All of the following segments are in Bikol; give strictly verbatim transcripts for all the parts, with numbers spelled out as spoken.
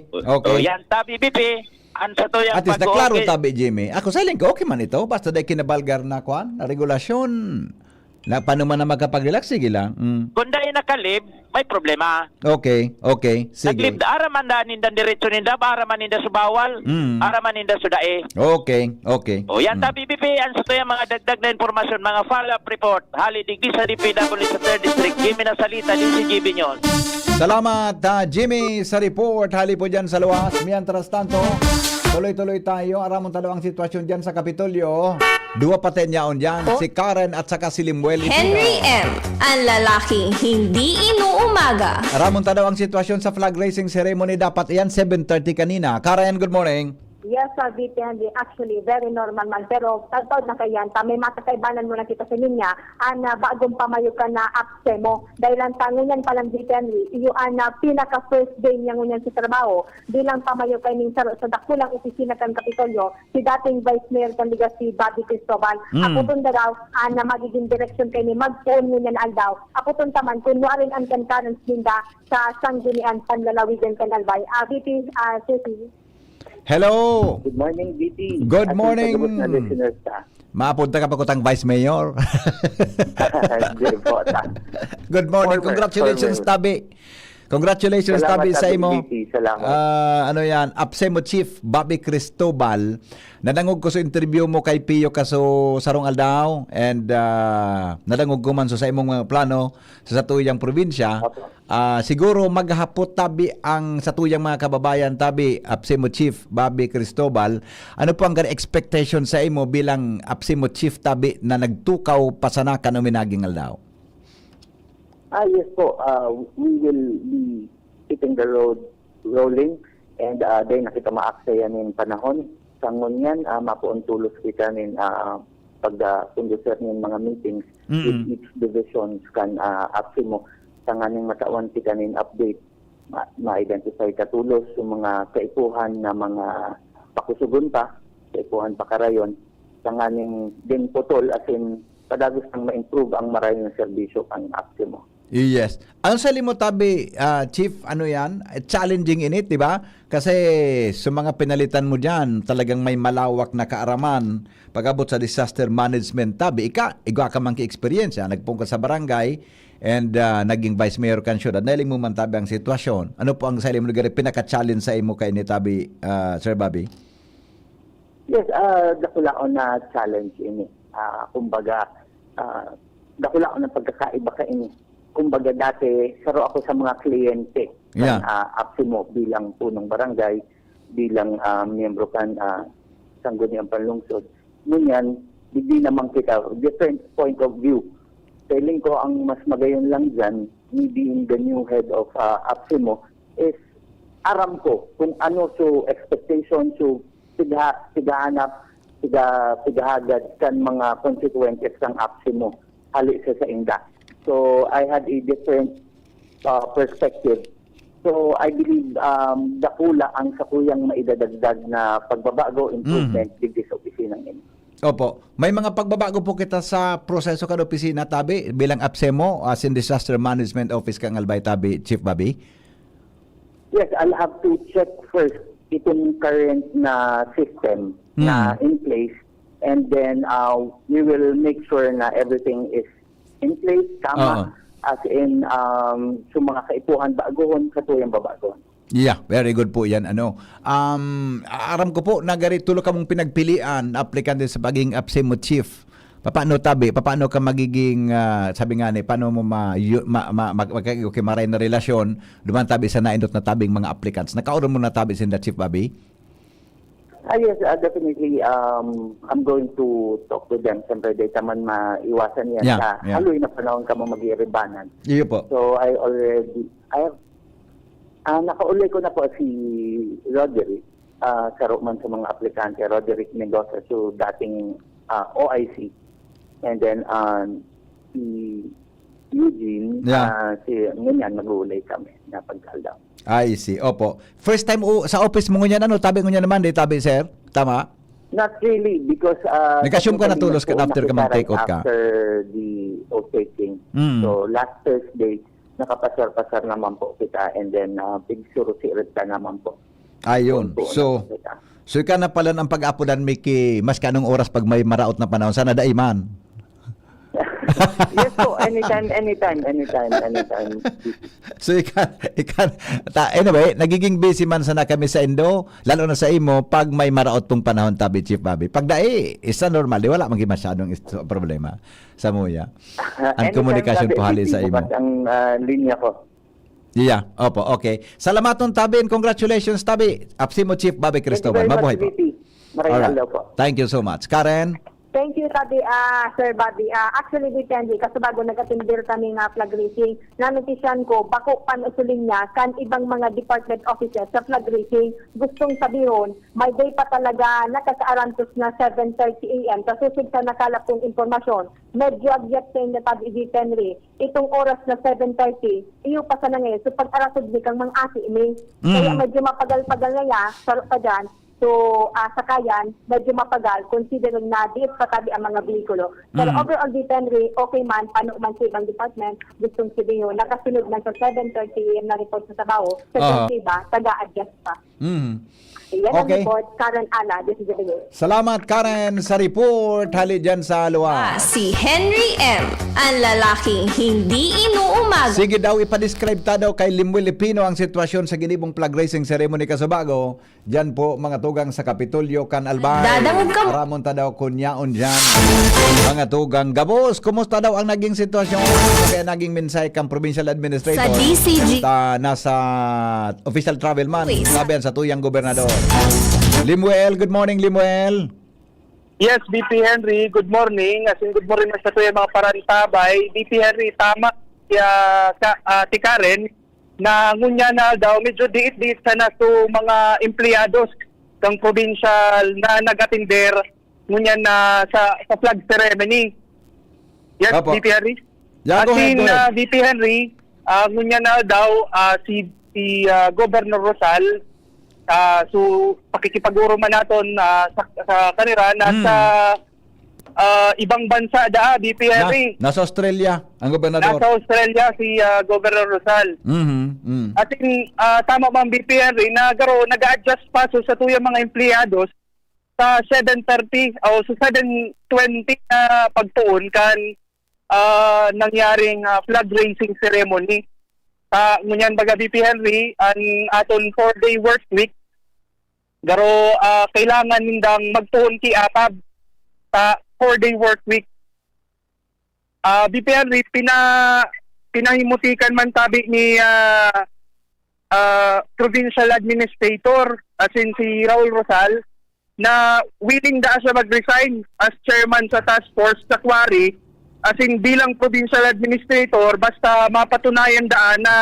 Okay. O, yan, tabi, B P, ang sa tuyang At least, pag-, naklaro okay. Tabi, Jimmy. Ako, sa ko, okay man ito. Basta dahil kinabalgar na, kwan, na regulasyon. Na, paano man na makapag-relax? Sige lang. Mm. Kung dahil nakalib, may problema. Okay, okay. Sige. Naglib, araman na ninda ang diretso ninda, ba araman ninda sa bawal, Mm. araman ninda sa dae. Okay, okay. O, yan, Mm. tabi, B P, ang sa tuyang mga dagdag na impormasyon, mga follow-up report, hali digdi sa D P W sa third District, Jimmy Nasalita, D C G B News. Salamat, ah, Jimmy, sa report. Hali po dyan sa luwas. Mientras tanto, tuloy-tuloy tayo. Aramon ta daw ang sitwasyon dyan sa Kapitolyo. Duwa pa tanyaan dyan, si Karen at saka si Lemuel Ipiña. Henry M, ang lalaking hindi inuumaga. Aramon ta daw ang sitwasyon sa flag raising ceremony. Dapat iyan, seven thirty kanina. Karen, good morning. Yes, Sir V P Henry. Actually, very normal man. Pero, tagtaod na kaiyan, ta, may makakaibanan mo na kita sa ninya, an, ah, bagong pamayo ka na apse mo. Dahil ang tango niyan pa lang, V P Henry, iyo an, ah, pinaka-first day niya ngunyan sa trabaho. Bilang pamayo kaining saro sa dakulang opisina kan Kapitolyo, si dating Vice Mayor kan Legazpi, Bobby Cristobal. Mm. Ako tong daraw, ah, na magiging direksyon kaini magpoon ngunyan aldaw. Ako tong taman, kun nuarin an concurrence ninda sa Sangguniang Panlalawigan kan Albay. Ah, V P, ah, City. Hello. Good morning, V P. Good At sa morning. Gabos na listeners ta. Maapod ta ka pa kutang Vice Mayor? Hindi po, ta. Good morning. Former, Congratulations, former. Tabi. Congratulations, Salamat, Tabi, sa Tabi, imo. V P. Salamat. Ah, ano yan? Apse mo, Chief Bobby Cristobal. Nadangog ko sa interview mo kay Pio Kaso sarong aldaw. And, ah, nadangog ko man so sa imong mga plano sa satuyang probinsya. Opo. Ah, siguro maghapot tabi ang satuyang mga kababayan tabi, apse mo Chief Bobby Cristobal. Ano po ang expectation sa imo bilang apse mo Chief tabi na nagtukaw pa sana kan uminaging aldaw? Ah, yes po. Ah, we will be keeping the road rolling and, ah, dai na kita maaksayan nin panahon. Sa ngunyan, ah, mapoon tolos kita nin, ah, pag, ah, conductor nin mga meetings with Mm. each divisions kan, ah, APSEMO. Tanganing matawan kita nin update. Ma-, ma-identify ka tolos yung mga kaipuhan na mga pakusugon pa, kaipuhan pa karayon. Tanganing din putol, as in, padagos nang ma-improve ang marayo na serbisyo kan APSEMO. Yes. Ang sa limo tabi, ah, Chief, ano yan? Eh, challenging init, di ba? Kasi sa mga pinalitan mo dyan, talagang may malawak na kaaraman pag-abot sa disaster management tabi. Ika, igwa ka man ki-eksperyensya, nagpungkol sa barangay, and, ah, naging vice mayor kan syudad. Nailing mo man tabi ang sitwasyon. Ano po ang sa imo lugar pinaka-challenge sa imo kaini tabi, ah, Sir Bobby? Yes, ah, dakulaon na challenge ini. Ah, kumbaga, ah, dakulaon na pagkakaiba kaini. Kumbaga dati, saro ako sa mga kliyente Yeah. kan, ah, APSEMO bilang punong barangay, bilang, ah, miyembro kan, ah, Sangguniang Panlungsod. Ngunyan, digdi naman kita, different point of view. Feeling ko ang mas magayon lang dyan, me being the new head of, ah, APSEMO, is aram ko kung ano so expectation, so pigha-, pighahanap, piga-, pighahagad kan mga constituentes kan APSEMO hali sa sainda. So, I had a different, ah, perspective. So, I believe, um, dakula ang sakuyang maidadagdag na pagbabago, improvement, Mhm. digdi sa opisinang ini. Opo. May mga pagbabago po kita sa proseso kan opisina, tabi, bilang APSEMO, as in Disaster Management Office kan Albay, tabi, Chief Bobby? Yes, I'll have to check first itong current na system na Mm. in place, and then, uh, we will make sure na everything is in place, tama, Oo. as in, um, sa mga kaipuhan baguhon, katuyang babaguhon. Yeah, very good po yan. Ano, um, aram ko po, nagari tulo kamong pinagpilian na aplikante sa pagiging APSEMO chief. Papaano tabi? Papaano ka magiging, ah, sabi nga ni, paano mo ma-, yu-, ma-, ma-, mag-, mag-, okay, maray na relasyon, duman tabi sa naindot na tabing mga applicants? Nakaoron mo na tabi sinda, Chief Bobby? Ah, yes, ah, definitely, um, I'm going to talk to them. Siyempre, di ka man maiwasan yan. Yeah, Sa yeah. haloy na panahon ka mo mag-iiribanan. Iyo po. So, I already, I have, ah, nakaulay ko na po si Roderick, ah, saro man sa mga aplikante, Roderick Mendoza, so dating, ah, O I C. And then, ah, si Eugene, Yeah. ah, si, ngunyan, mag-uulay kami na pagkaldaw. I see. Opo. First time o, sa office mo ngunyan, ano? Tabi ngunyan naman, di tabi, sir? Tama? Not really, because, ah, Nag-assume ka na technically, tulos ka nagtuon na after ka kita mag-take right out ka? after the oath taking. Mm. So, last Thursday, nakapasar-pasar naman po kita, and then, ah, pigsurusirit ta naman po. Ayun. Doon po So, naman kita. so ika na pala ang pag-apodan, Mickey, maski anong oras pag may maraot na panahon, sana dai man. Yes po, anytime, anytime, anytime, anytime. So, ika, ika, ta, anyway, nagiging busy man sana kami sa Indo, lalo na sa imo, pag may maraot pong panahon, tabi, Chief Bobby. Pag dai, isa normal, di wala maging masyadong is-, problema sa muya. Ang Anytime, komunikasyon tabi, po hali busy sa imo. bukas ang, ah, linya ko. Yeah, opo, okay. Salamaton, tabi, and congratulations, tabi. Apsi mo, Chief Bobby Thank you Cristobal. very much, Mabuhay po. V P. Maraming Alright. araw po. Thank you so much. Karen? Thank you, Tabi, ah, Sir Bobby. Ah, actually, depende. Kasi bago nag-atender kami nga flag raising, nanotisyan ko, bako pa na sa linya kan ibang mga department offices sa flag raising. Gustong sabihon, may day pa talaga nakakaarantos na seven thirty A M. Sa susunod sa nakalap kong impormasyon, medyo agyat sa inyo, Tabi Henry. Itong oras na seven thirty, iyo pa sana ngayon. So, pag-arasod ni kang mang-asi ini. Kaya Mm. medyo mapagal-pagal na ya, sarap pa dyan. So, ah, sakayan, medyo mapagal, considering na diit pa tabi ang mga behikulo. Pero Mm. overall, Henry, okay man, pano man sa ibang department, gustong sabihin, nakasunod man sa seven thirty A M na report sa trabaho, sa Aha. iba, taga-adjust pa. Mm. Yan ang Okay. report, Karen Ana, this is the Salamat, Karen, sa report. Hali dyan sa luwas. Si Henry M, ang lalaking hindi inuumaga. Sige daw, ipadescribe ta daw kay Lemuel Ipino ang sitwasyon sa ginibong flag raising ceremony, Kasubago. Diyan po, mga tugang sa Kapitolyo kan Albay. Dadangog ka. Aramon ta daw kun yaon diyan. Mga tugang gabos, kumusta daw ang naging sitwasyon? Kaya naging mensahe kang provincial administrator. Sa D C G. Ta, nasa official travel man. Please. Sabi yan sa tuyang gobernador. Lemuel, good morning, Lemuel. Yes, B P Henry, good morning. As in, good morning sa tuyang mga parantabay. B P Henry, tama. Kaya, ka, ah, Ate Karen, na ngunyan na daw, medyo diit-diit sana sa mga empleyados kang probinsyal na nag-atender ngunyan na sa, sa flag ceremony. Yes, Apo. B P Henry? Yeah, As go ahead, in, go ahead. ah, B P Henry, ah, ngunyan na daw, ah, si, si ah, Governor Rosal, ah, so, pakikipag-oro man naton, ah, sa, sa kanira, nasa Hmm. ah, ibang bansa daa, B P Henry. Na, nasa Australia ang gobernador. Nasa Australia si ah, Governor Rosal. Mhm, mm. As in, ah, tama man, B P Henry, na garo, nag-a-adjust pa so sa tuyang mga empleyados sa seven thirty o sa seven twenty na pagtuon kan ah, nangyaring ah, flag raising ceremony. Sa ngunyan, baga, B P Henry, an aton four-day work week, garo, ah, kailangan nindang magpuhon ki APAB sa four-day work week. Ah, B P Henry, pina, pinahimutikan man tabi ni ah, ah, provincial administrator, as in si Raul Rosal, na willing daa siya mag-resign as chairman sa task force sa quarry, as in bilang provincial administrator, basta mapatunayan daa na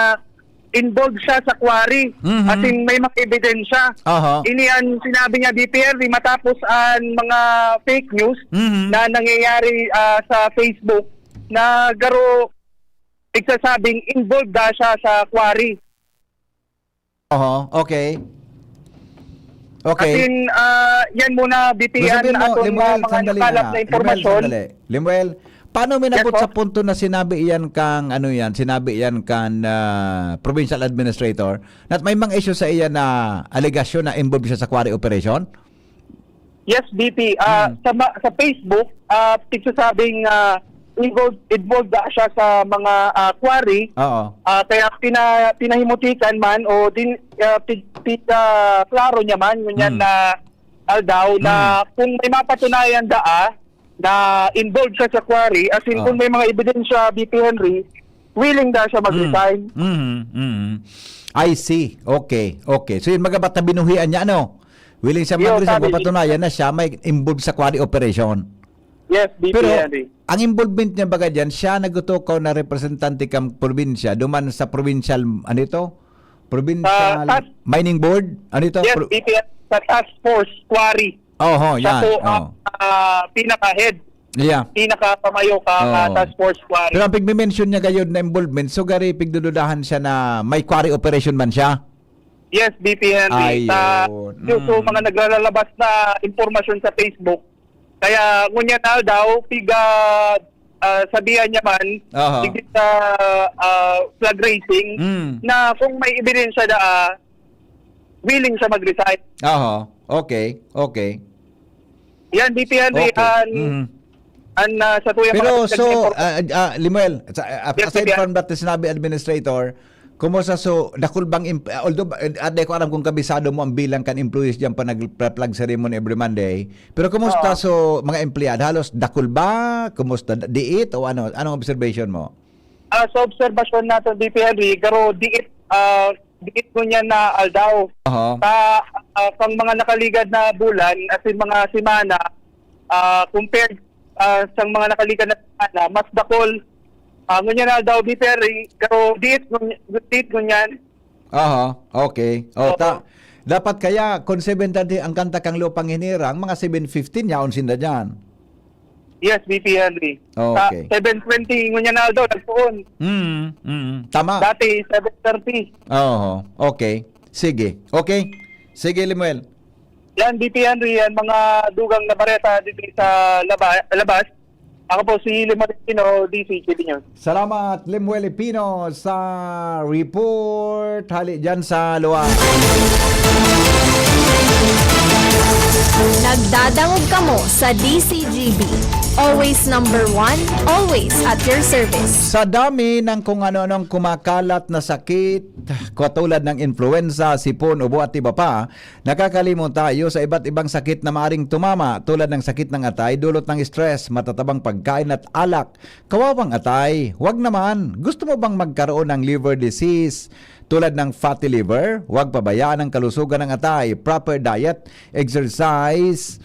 involved siya sa quarry, Mhm. as in may mga ebidensya. Aha. Ini ang sinabi niya, D P R D, matapos ang mga fake news Mhm. na nangyayari ah, sa Facebook na garo nagsasabing involved daa siya sa quarry. Oho, okay. Okay. As in, ah, yan muna, B P, Gusto ang mo, atong Lemuel, mga sandali nakalap lang, na ah. impormasyon. Lemuel, sandali. Lemuel, paano may Yes, nabot po. sa punto na sinabi iyan kang, ano yan, sinabi iyan kang ah, provincial administrator na may mga issue sa iyan na alegasyon na involved siya sa quarry operation? Yes, B P. Ah, Mm. sa, ma- sa Facebook, ah, pigsasabing ah, involved, involved na siya sa mga ah, quarry. Oo. Ah, kaya pina, pinahimutikan man o din, ah, pig, pig, ah, klaro niya man, ngunyan Mm. na aldaw, na kung may mapatunayan daa na involved siya sa quarry, as in, Oo. kung may mga ebidensya, B P Henry, willing na siya mag-resign. Mm, mm. I see. Okay, okay. So yun, magabat na binuhian niya, ano? Willing siya Yo, mag-resign sabi kung patunayan na siya may involved sa quarry operation. Yes, B P Pero Henry. ang involvement niya baga dyan, siya nagtutukaw na representante kang probinsya, duman sa provincial, ano ito? Provincial Sa tas- Mining Board? Ano ito? Yes, Pro- B P Henry. Sa task force, quarry. Oho, Siya yan. po Oh. ang ah, pinaka-head. Yeah. Pinaka-pamayo ka ah, Oo. task force, quarry. Pero ang pigme-mention niya gayod na involvement, so gari pigdududahan siya na may quarry operation man siya. Yes, B P Henry. Sa Ayun. so, so, Mm. mga naglalabas na impormasyon sa Facebook. Kaya ngunyan na daw, piga ah, sabihan niya man, Aha. digdi sa, ah, flag raising, Mm. na kung may ebidensya na, ah, willing siya mag-resign. Aha. Okay. Okay. Yan, V P Henry, Okay. an, Mm. an, ah, sa tuyang Pero mga so, nag-impor- ah, ah, Lemuel, sa, ah, Yes, aside V P Henry. from that, sinabi administrator, kumusta so, dakul bang imp-, ah, although, ah, di ko alam kung kabisado mo ang bilang kan employees diyan pa nag-flag ceremony every Monday, pero kumusta Oo. so, mga empleyado? Halos dakul ba? Kumusta? Diit o ano? Anong observation mo? Ah, sa obserbasyon natin, V P Henry, garo diit, ah, diit ngunyan na aldaw. Aha. Sa, ah, pang mga nakaligad na bulan, as in mga semana, ah, compared, ah, sa mga nakaligad na semana, mas dakul. Ah, ngunyan na aldaw, V P Henry, garo diit ngun-, diit ngunyan. Aha, okay. O, Oo. ta-, dapat kaya, kung seven thirty ang kanta kang Lupang Hinirang, mga seven fifteen yaon sinda diyan. Yes, V P Henry. Sa Okay. seven twenty, ngunyan na aldaw, nagpoon. Mm, mm. Tama. Dati, seven thirty. Oo, okay. Sige. Okay. Sige, Lemuel. Yan, V P Henry, yan mga dugang na bareta dito sa laba-, labas. Ako po si Lemuel Espino, D C G B News. Salamat, Lemuel Espino, sa report hali dyan sa luwa. Nagdadangog kamo sa D C G B. Always number one, always at your service. Sa dami ng kung ano-anong kumakalat na sakit, katulad ng influenza, sipon, ubo at iba pa, nakakalimot tayo sa iba't ibang sakit na maaring tumama, tulad ng sakit ng atay, dulot ng stress, matatabang pagkain at alak. Kawawang atay, wag naman. Gusto mo bang magkaroon ng liver disease, tulad ng fatty liver? Wag pabayaan ang kalusugan ng atay. Proper diet, exercise,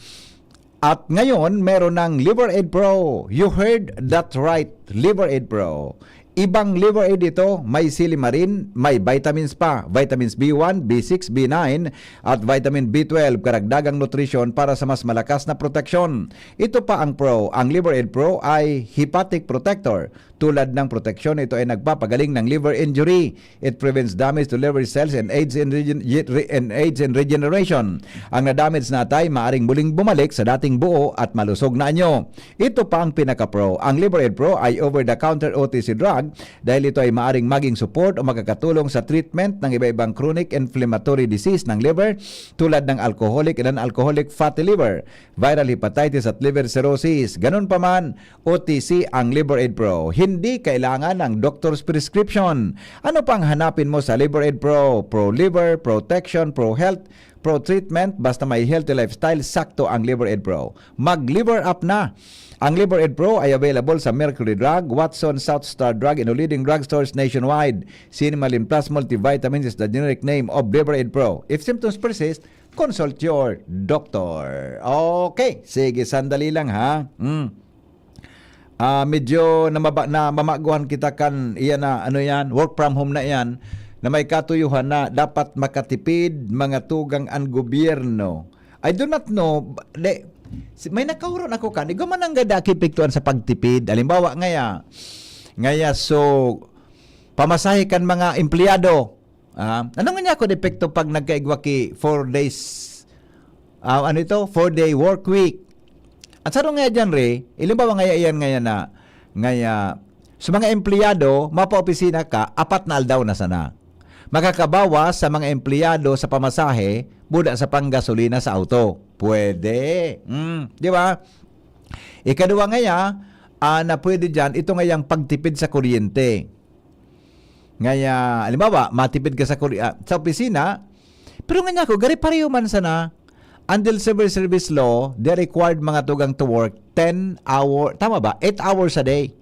at ngayon, meron ng Liver Aid Pro. You heard that right, Liver Aid Pro. Ibang Liver Aid ito, may silymarin, may vitamins pa, vitamins B one, B six, B nine, at vitamin B twelve, karagdagang nutrisyon para sa mas malakas na proteksyon. Ito pa ang Pro. Ang Liver Aid Pro ay hepatic protector. Tulad ng proteksyon, ito ay nagpapagaling ng liver injury. It prevents damage to liver cells and aids in regen-, re-, and aids in regeneration. Ang na-damage na atay maaring muling bumalik sa dating buo at malusog na anyo. Ito pa ang pinaka-pro. Ang Liver Aid Pro ay over-the-counter O T C drug dahil ito ay maaring maging support o makakatulong sa treatment ng iba-ibang chronic inflammatory disease ng liver, tulad ng alcoholic and non-alcoholic fatty liver, viral hepatitis at liver cirrhosis. Ganun pa man, O T C ang Liver Aid Pro. Hindi kailangan ng doctor's prescription. Ano pang hanapin mo sa Liver Aid Pro? Pro liver, protection, pro health, pro treatment, basta may healthy lifestyle, sakto ang Liver Aid Pro. Mag Liver Up na! Ang Liver Aid Pro ay available sa Mercury Drug, Watson, South Star Drug, and leading drugstores nationwide. Cinemalin Plus Multivitamins is the generic name of Liver Aid Pro. If symptoms persist, consult your doctor. Okay, sige, sandali lang ha. Mm. Ah, medyo namaba-, namamaguhan kita kan, iyan na, ano yan, work from home na yan, na may katuyuhan na dapat makatipid, mga tugang, ang gobyerno. I do not know, de, si, may nakahuron ako kan, igwa man ang gada kipiktuan sa pagtipid. Halimbawa, ngaya, ngaya, so, pamasahe kan mga empleyado. Ah, ano nga niya ako epekto pag nagkaigwa ki four days, ah, ano ito? Four-day work week. At sa nga dyan, Re, ilimbawa ngaya iyan ngaya na, ngaya, sa mga empleyado, mapaopisina ka, apat na aldaw na sana. Makakabawas sa mga empleyado sa pamasahe, buda sa panggasolina sa auto. Pwede. Mm, di ba? Ikaduwa ngaya, ah, na pwede dyan, ito ngayang pagtipid sa kuryente. Ngaya, halimbawa, matipid ka sa kuri-, ah, sa opisina, pero nga niya ako, gari pareho man sana, under civil service law, they required mga tugang to work ten hour, tama ba? Eight hours a day.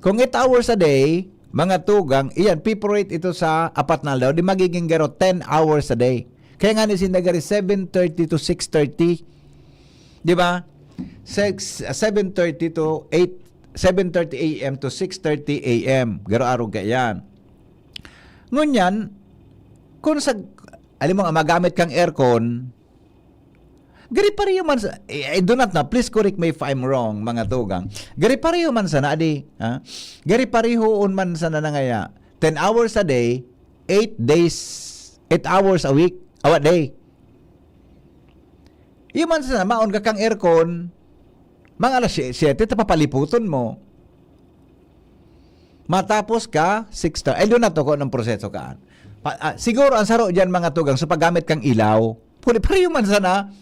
Kung eight hours a day, mga tugang, iyan, piprorate ito sa apat na aldaw, di magiging garo ten hours a day. Kaya nga ni sinda gari seven thirty to six thirty. Di ba? Six, seven thirty to eight, seven thirty A M to six thirty A M. Garo arog ka yan. Ngunyan, kung sa, alam mo nga, magamit kang aircon, gari pareho man sa, I, I do not know, please correct me if I'm wrong, mga tugang. Gari pareho man sana, adi, ha? Gari pareho man sana na ngaya, ten hours a day, eight days, eight hours a week, awa day. Iyo man sana, maon ka kang aircon, Pang alas siete, ta papaliputon mo. Matapos ka, six thirty. Ay, doon na to kung anong proseso ka. Pa, ah, siguro, ang saro dyan, mga tugang, sa paggamit kang ilaw. Kung pareho man sana,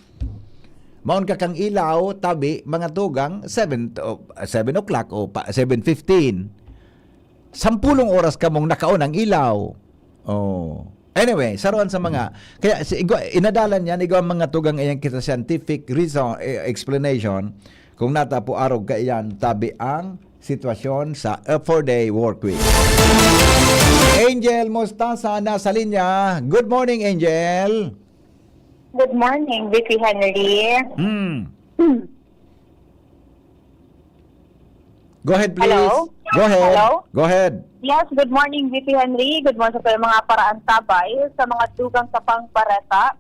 maon ka kang ilaw, tabi, mga tugang, seven to, seven o'clock o pa, seven fifteen. Sampulong oras kamong nakaon ang ilaw. Oh. Anyway, saruan sa mga, kaya si, igwa, inadalan niya, igwa ang mga tugang iyang kita scientific reason, eh, explanation, kung nata po arog kaiyan, tabi ang sitwasyon sa, uh, four-day work week. Angel Mostaza nasa linya. Good morning, Angel. Good morning, V P Henry. Hmm. Go ahead, please. Hello? Go ahead. Hello? Go ahead. Yes, good morning, V P Henry. Good morning sa mga paraantabay, sa mga tugang sa pangbareta.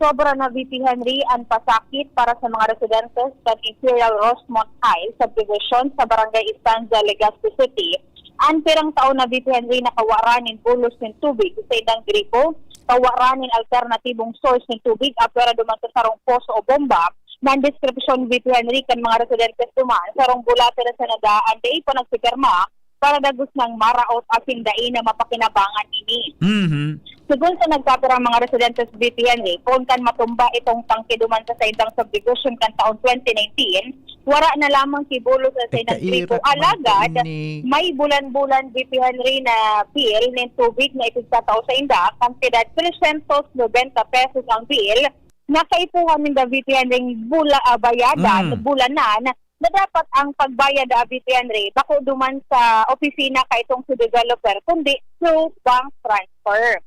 Sobra na, V P Henry, ang pasakit para sa mga residentes sa Imperial Rosemont High Subdivision sa Barangay Estancia, Legazpi City. Ang pirang taon na, V P Henry, nakawaran nin bulos nin tubig sa indang gripo, kawaran nin alternatibong source nin tubig, apwera duman sa sarong poso o bomba, na ang deskripsyon, V P Henry, kan mga residentes duman, sarong bulate na sa nadaan, dai pa nagpipirma, para dagos nang maraot asin dai na mapakinabangan ini. Mhm. Segun sa nagkapirang mga residentes, V P Henry, poon kan matumba itong tangke duman sa saindang subdivision kan taong twenty nineteen, wara na lamang kibulos sa saindang gripo. Alagad, may bulan-bulan, V P Henry, na bill nin tubig na ipigtatao sa inda, kantidad trescientos noventa pesos ang bill, na kaipuhan ninda, V P Henry, bula-, ah, bayadan, Mm. bulanan, na dapat ang pagbayad, ah, V P Henry, bako duman sa opisina kaitong sa developer, kundi through bank transfer.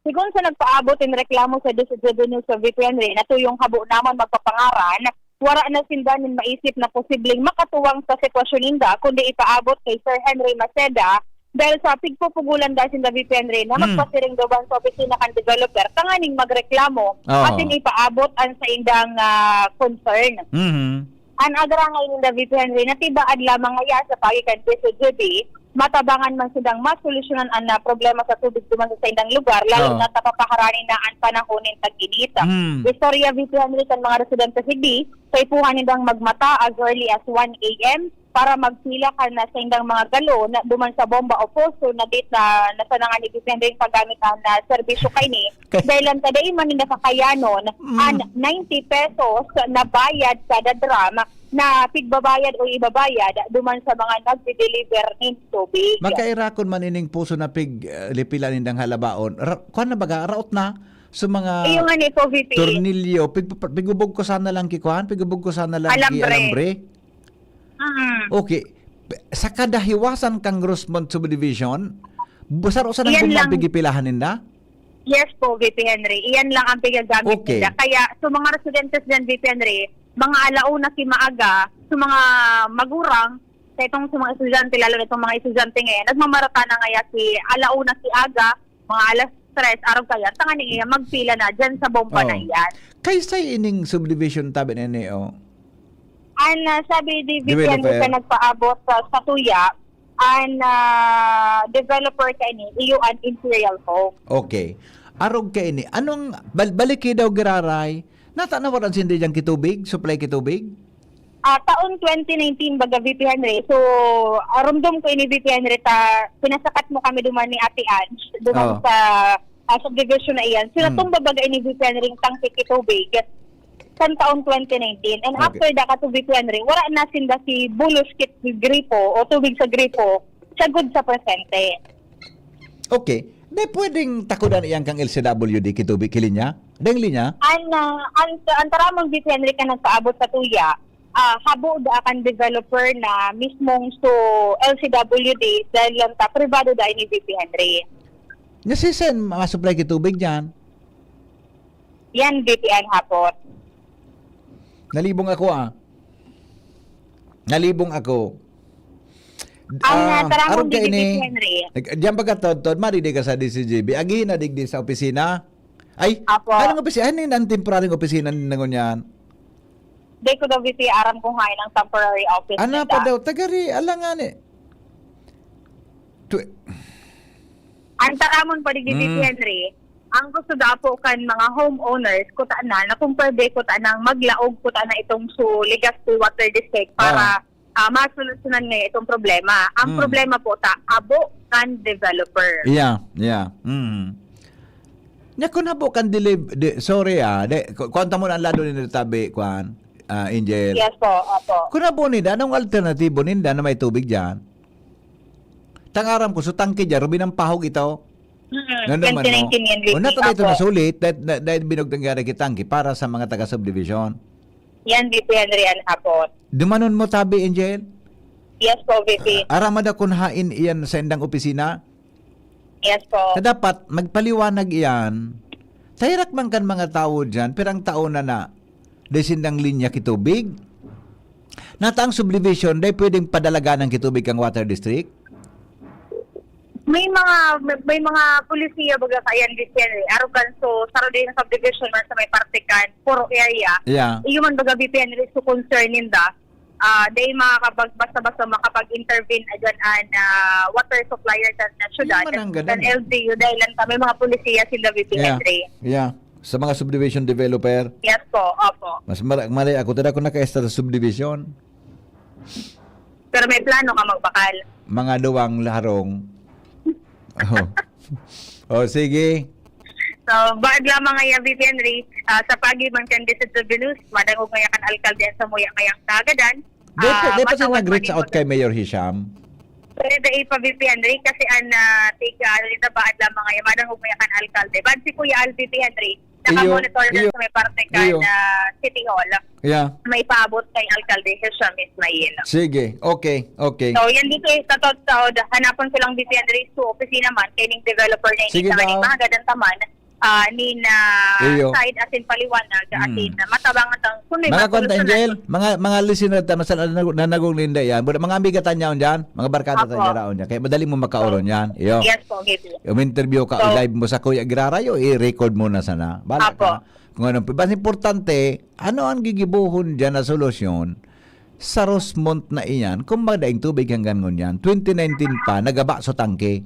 Segun sa nagpaabot nin reklamo sa District Revenue sa V P Henry, na tuyong habo namon magpapangaran, wara na sinda nin maisip na posibleng makatuwang sa sitwasyon ninda, kundi ipaabot kay Sir Henry Maceda, dahil sa pigpupugulan da sinda, V P Henry, na Hmm. magpasiring duman sa opisina kan developer tanganing magreklamo, Oo. asin ipaabot ang saindang, ah, concern. Mhm. An agarangay ninda, V P Henry, na tibaad lamang ngaya sa paagi kan D S W D, matabangan man sindang masolusyonan an, ah, problema sa tubig duman sa saindang lugar, lalo Oo. na ta papaharanin na an panahon nin tag-init. Hmm. Istorya, V P Henry, kan mga residente digdi, kaipuhan nindang magmata as early as one A M para magpila kan, ah, saindang mga galon duman sa bomba o poso na dit na, na sana ngani, V P Henry, paggamit an, ah, serbisyo kaini. Kay- Dahil lang ta dai man ninda kakayanon Mm. an ninety pesos na bayad kada drum na pigbabayad o ibabayad duman sa mga nagde-deliver nin tubig. Magkairakon man ining poso na pig, eh, lipila nindang halabaon. Ra-, kuwan na baga, raot na sa mga Iyo nga ni po, V P. tornilyo. Pig-, pigubog ko sana lang ki kuwan, pigubog ko sana lang ki Alambre. alambre. Mm. Okay. Sa kadahiwasan kang Rosemont Subdivision, bu-, saro sa nang Iyan lang. pigpipilahan ninda? Yes po, V P Henry. Iyan lang ang pigagamit Okay. nila. Kaya sa mga residentes dyan, V P Henry, mga alauna ki maaga, sa mga magurang, sa itong sa mga estudyante, lalo na itong mga estudyante ngayon, nagmamarata na ngaya ki alauna ki aga, mga alas tres, arog kaya, tanganing iya magpila na dyan sa bomba na Oh. iyan. Kaysa ining subdivision tabi na ini, oh. An, ah, sabi ni V P Henry Developer. sa nagpaabot sa, sa tuya, an, ah, developer kaini, iyo an Imperial Home. Okay. Arog kaini, anong bal-, balik kayo daw giraray? Nata nawaran sinda dyan kitubig? Supply kitubig? Ah, taon twenty nineteen, baga, V P Henry. So, ah, rumdom ko ini, V P Henry, ta pinasakat mo kami duman ni Ate Ange, duman Oh. sa, ah, subdivision na iyan. So, Hmm. natumba baga ini, V P Henry, ang tangke kitubig kan taon twenty nineteen. And Okay. after that, kato, V P Henry, wala na sinda si bulos kit gripo o tubig sa gripo, sagod sa presente. Okay. Di pwedeng takudan iyan kang L C W D kitubig ki linya? Deng linya? An, ah, an, an taramon, V P Henry, kan nagpaabot sa tuya, ah, habo da kan developer na mismong so L C W D, dahil lang ta pribado da ini, V P Henry. Nasisen mga supply kitubig dyan? Yan, V P N hapon. Nalibong ako, ah. Nalibong ako. Ang, ah, ah, taramon arog ka digdi, ini, Henry. Nag-, diyan pagka, Tod, Tod, mari di ka sa D C G B. Agihin na digdi sa opisina. Ay, Apo. Anong opisina? Ano yun ang temporaryong opisina ninyo ngunyan? Di ko daw, V P, aram kung hain ang temporary office Ano nila. pa daw? Tagari, alangan eh. Tu- Ang taramon pa digdi, Mm. V P Henry, Ang gusto daw po kan mga homeowners, kuta na, na kung pwede, kuta nang maglaog, kuta na itong su Legazpi Water District para, ah, masolusyonan ngayon itong problema. Ang Hmm. problema po ta, abo kan developer. Yeah, yeah. Mm. Nya kun habo kan deliv-, di, sorry, ah, di, ku-, kuwan ta muna ang lado ni tabi, kuwan, ah, Angel. Yes po, opo. Kun habo ninda, anong alternatibo ninda na may tubig diyan? Tang aram ko, so tangke diyan, Rubi ng Pahog ito. Mm, Ngano man mo? twenty nineteen yan, O, V P. nato na ito Opo. nasulit, dahil, dahil, dahil binugtang gari kitangke para sa mga taga-subdivision. Yan, V P Henry, an hapot. Dumanon mo tabi, Angel? Yes po, V P. Ah, aram mo da kun hain iyan sa indang opisina? Yes po. Na dapat magpaliwanag iyan. Tahirak man kan mga tawo diyan, pirang taon na na, dai sindang linya kitubig. Nata ang subdivision, dai pwedeng padalagan ang kitubig kang water district? May mga, may, may mga polisiya baga kaya V P Henry. Aroganso, saro din sa subdivision man sa may parte kan, Poro area. Yeah. Iyo man baga V P Henry, so concern ninda. Ah, dai makakapag-, basta-basta makapag-intervene na dyan an, ah, water supplier sa, na syudad, Yun man ang ganun. kan L G U, dahil lang kami mga polisiya sila V P Yeah. Henry. Yeah. Sa mga subdivision developer. Yes po, opo. Mas mara-, mali ako, tada ko naka-esta sa subdivision. Pero may plano ka magbakal? Mga duwang larong. Oh. Oh, sige. So, baad lamang ngaya, V P Henry, ah, sa pagi man kan Distrito Venus, madangog ngaya kan alkalde sa muya ngayang kagadan. Di pa, Ah, di pa siya matawad nag-reach man out ito. kay Mayor Hisham? Pero dai pa, V P Henry, kasi an, ah, tiga, ano, dito, baad lamang ngaya, madangog ngaya kan alkalde. Baad si Kuya Al, V P Henry, Iyo, naka-monitor na iyo, sa may parte kan, iyo. ah, City Hall. Yeah. May paabot kay Alkalde Hisham Ismail. Sige, okay, okay. So, yan dito eh, sa tot-, sa, hanapon ko lang V P Henry, sa opisina man, kay ning developer na Sige ini sa daw. Manila, gadan taman, ah, nin, ah, Iyo. side asin paliwanag, Mm. asin, ah, matabang at ang kung may Mga kwan ta, masolusyonan. Angel, mga, mga listener ta, na sa, na, na naguglinda yan. Mga amiga ta niya dyan, mga barkada ta So, niya raon dyan. Kaya madali mo makauron yan. Iyo. Yes po, V P. Uminterview ka, So, i-live mo sa Kuya Girarayo, i-record mo na sana. Bala Apo. ka. Kung ano, mas importante, ano ang gigibohon diyan na solusyon sa Rosemont na iyan? Kung madaing tubig hanggang ngunyan, twenty nineteen pa, nagaba sa tangke.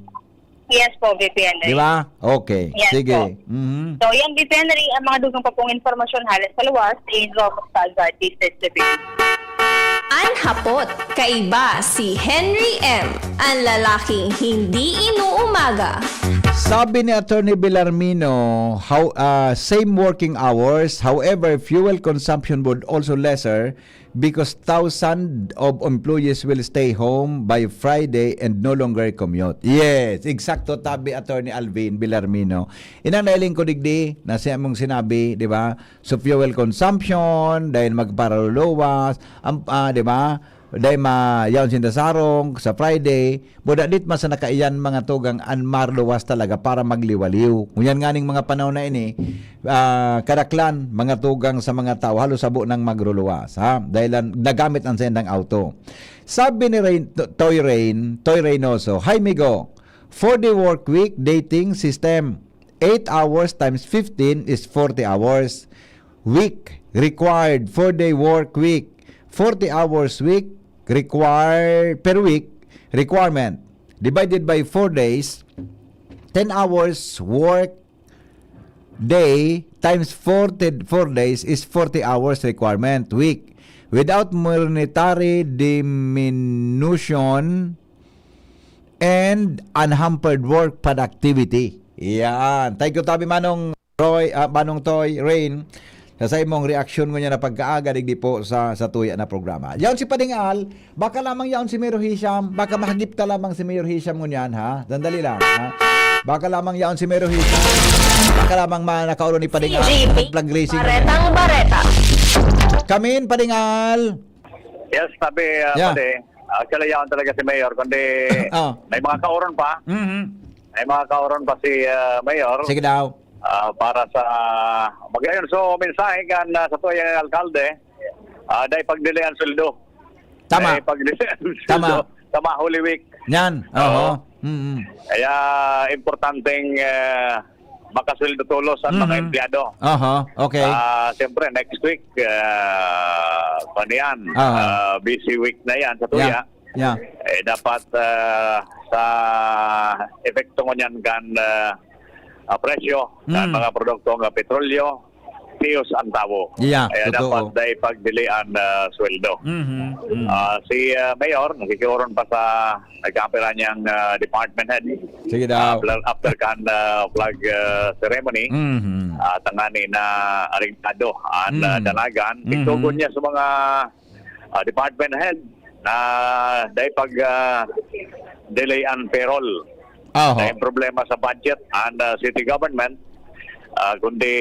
Yes po, V P N. Di ba? Okay. Yes Sige. po. Mhm. So, yan, V P N, ang mga dugang pa pong impormasyon halos sa luwas in Rosemont, Salazar, District, Cebu. An hapot, kaiba si Henry M, an lalaking hindi inuumaga. Sabi ni Attorney Belarmino, how, ah, same working hours, however, fuel consumption would also lesser because thousand of employees will stay home by Friday and no longer commute. Yes, eksakto, tabi Attorney Alvin Belarmino. Inang nailing ko digdi na siya mong sinabi, di ba? So, fuel consumption, dahil magparaluluwas, am-, ah, di ba? Dahil ma-, yaon sinda sarong sa Friday, buda dit man sa nakaiyan mga tugang an marluwas talaga para magliwaliw. Ngunyan nga ning mga panahon na ini, ah, kadaklan, mga tugang sa mga tao, halos sabo nang magruluwas, ha? Dahil an-, nagamit ang sendang auto. Sabi ni Rain, To-, Toy Rain, Toy Reynoso, "Hi, Migo. Four-day work week, dating system. Eight hours times fifteen is forty hours week required. Four-day work week, forty hours week required per week requirement. Divided by four days, ten hours work day times forty, four days is forty hours requirement week without monetary diminution and unhampered work productivity." Yan. Thank you, tabi Manong Roy, ah, Manong Toy, Rain, sa, sa imong reaksyon ngunyan na pagkaaga, digdi po sa, sa tuya na programa. Yaon si Pading Al, baka lamang yaon si Mayor Hisham, baka mahagip ta lamang si Mayor Hisham ngunyan, ha? Sandali lang, ha? Baka lamang yaon si Mayor Hisham, baka lamang ma-, nakaulo ni Pading Al, G P, nag-flag raising. Baretang Bareta. Kamin, Pading Al. Yes, tabi, ah, Yeah. pati. Actually, yaon talaga si Mayor, kundi Oh. may mga kauron pa. Mhm. May mga kauron pa si, ah, Mayor. Sige daw. Ah, para sa, magayon. So, mensahe kan, ah, sa tuya ng alkalde, ah, dai pagdili ang sweldo. Tama. Dai pagdili ang sweldo Tama. sa Holy Week. Yan. Oo. Oho. Mm-mm. Kaya, importanteng, ah, makasweldo tolos ang mga Mm-hmm. empleyado. Oho. Okay. Ah, siyempre, next week, ah, ano yan? Aha. Ah, busy week na yan sa tuya. Yeah. Yeah. Eh, dapat, ah, sa epekto ngunyan kan, ah, ah, presyo kan Mm. mga produkto nga petrolyo, tiyos ang tawo. Yeah, Kaya totoo. dapat dai pagdili an, ah, sweldo. Mhm, mm. Ah, si, ah, Mayor, nakikiuron pa sa nagkaapira niyang, ah, department head. Sige daw. Ah, flag, after kan, ah, flag, ah, ceremony, Mhm. ah, tangani na arengtado an, ah, Mm. dalagan. Mhm. Tigtugon niya sa mga, ah, department head na dai pag, ah, delay an payroll. Oho. Dai problema sa budget an, ah, city government, ah, kundi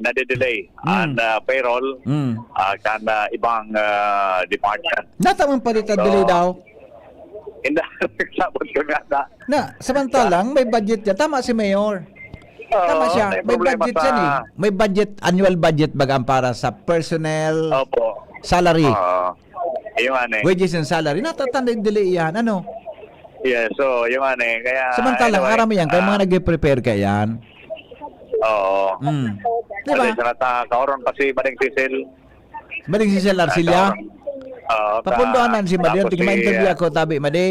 nade-delay Mm. an, ah, payroll, Mm. ah, kan, ah, ibang, ah, department. Natamang palitan So, delay daw. Hindi, sabot ko nga na. Na, samantalang may budget yan. Tama si Mayor. Oo, Tama siya. may May problema budget sa yan eh. May budget, annual budget baga ang para sa personnel, Opo. salary. Oo. Yung ano eh. Wages and salary. Natatanda yung delay yan. Ano? Yes, so, yung ano eh. Kaya, Samantalang, anyway, aram mo yan, kaya ah, mga nagpe-prepare ka yan. Oo. Mm. Di ba? Kasi sa nata, kaoron pa si Bading Cecil. Bading Cecil Arcilla? Ah, kaoron. Oo, ka-, Papundoan na si Madi. tapos Yung si, ma-interview ah, ako, tabi, Madi.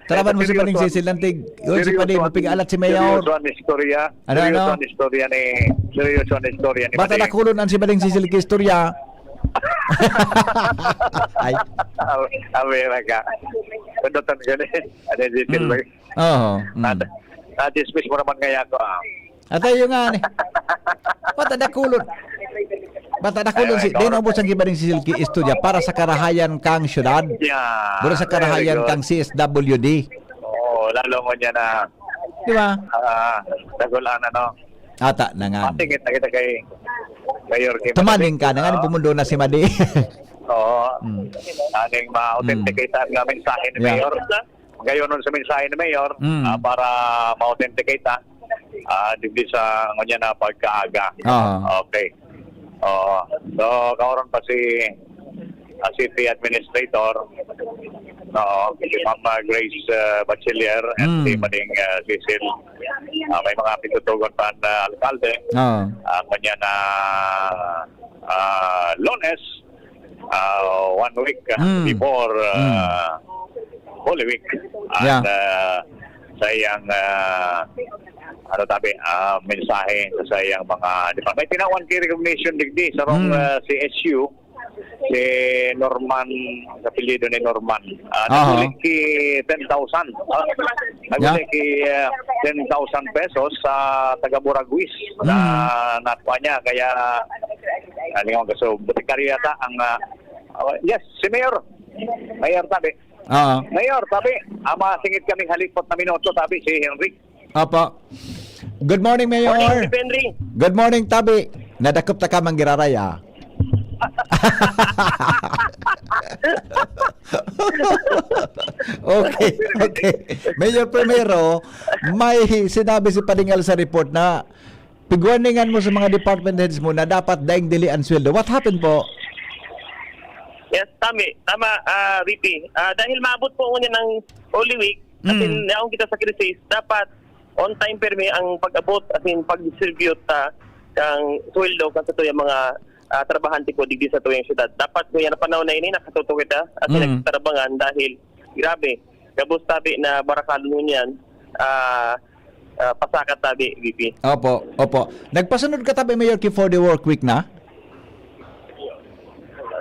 Taraban mo si Bading Seryoso. Cecil, lantig. Yun, si Seryoso Padi, ang, mapigalat si Mayor. seryoso ang istorya. Ano, Seryoso ano? ang istorya ni, seryoso ang istorya ni Bata Madi. dakulon ang si Bading Cecil ki istorya. Ay. Awi, awi, maka. Kundotan ka ni. Ano, si Mm. Silver? Oo. Mm. Nat-, na-dismiss mo naman kaya ako, ah. At ayo nga ni. Bata dakulon. Bata dakulon Ay, si, ay, di naubos ang giba ning si Silky Istorya para sa karahayan kang syudad. Yeah. Para sa Very karahayan good. kang C S W D. Oo, lalo mo niya na, Di ba? ah, dagulan, ano. Ata na nga. Masingit na kita kay Mayor Kim. Tumaling ka na nga, Oo. pumundo na si Madi. Oo. Mm. Aning ma-authenticate Mm. ang mensahe ni Yeah. Mayor. Gayon nun sa mensahe ni Mayor, Mm. ah, para ma-authenticate, ah, ah, digdi sa ngunyan na pagkaaga. Aha. Okay. Oo. So, kaoron pa si, ah, city administrator, oo, si Ma'am, ah, Grace, ah, Bachiller and Mm. si Mading, ah, Cecil. Ah, may mga pitutugon pa ang, ah, alkalde. Oo. Ah, ngunyan na, ah, Lunes, ah, one week, ah, Mm. before, ah, Mm. Holy Week. At, Yeah. ah, sa iyang, ah, ano tabi, ah, mensahe sa iyang mga, di ba? May tinawan ki recognition digdi sa rong, Mm. ah, C S U, si Norman, sa apelyido ni Norman. Ah, Aha. naguli ki ten thousand. Ah, naguli Yeah. ki, ah, ten thousand pesos sa taga Buraguis na Mm. nakuha niya. Kaya, ah, lingaw ka. So, botikaryo yata ang, ah, oh, yes, si Mayor. Mayor, sabi. Oo. Mayor, sabi, ah, masingit kaming halipot na minuto, sabi si Henry. Opo. Good morning, Mayor. Morning, Chief Henry. Good morning, Tabi. Nadakop ta ka, Manggiraray, ah. Okay, okay. Mayor, primero, may sinabi si Padingal sa report na pigwarningan mo sa mga department heads mo na dapat daing dili ang sweldo. What happened po? Yes, tama. Tama, ah, V P. Ah, dahil maabot po ngunyan ang Holy Week, Mm. asin yaon kita sa krisis, dapat on time pirmi ang pag-abot, asin pag-distribute, ah, kang sweldo kan satuyang mga, ah, trabahante po digdi sa satuyang syudad. Dapat ngunyan na panahon na ini, nakatutok kita, asin Mm. nagtarabangan dahil grabe. Gabos tabi na barakalon ngunyan, ah, ah, pasakat tabi, V P. Opo, opo. Nagpasunod ka tabi, Mayor, ki four-day work week na?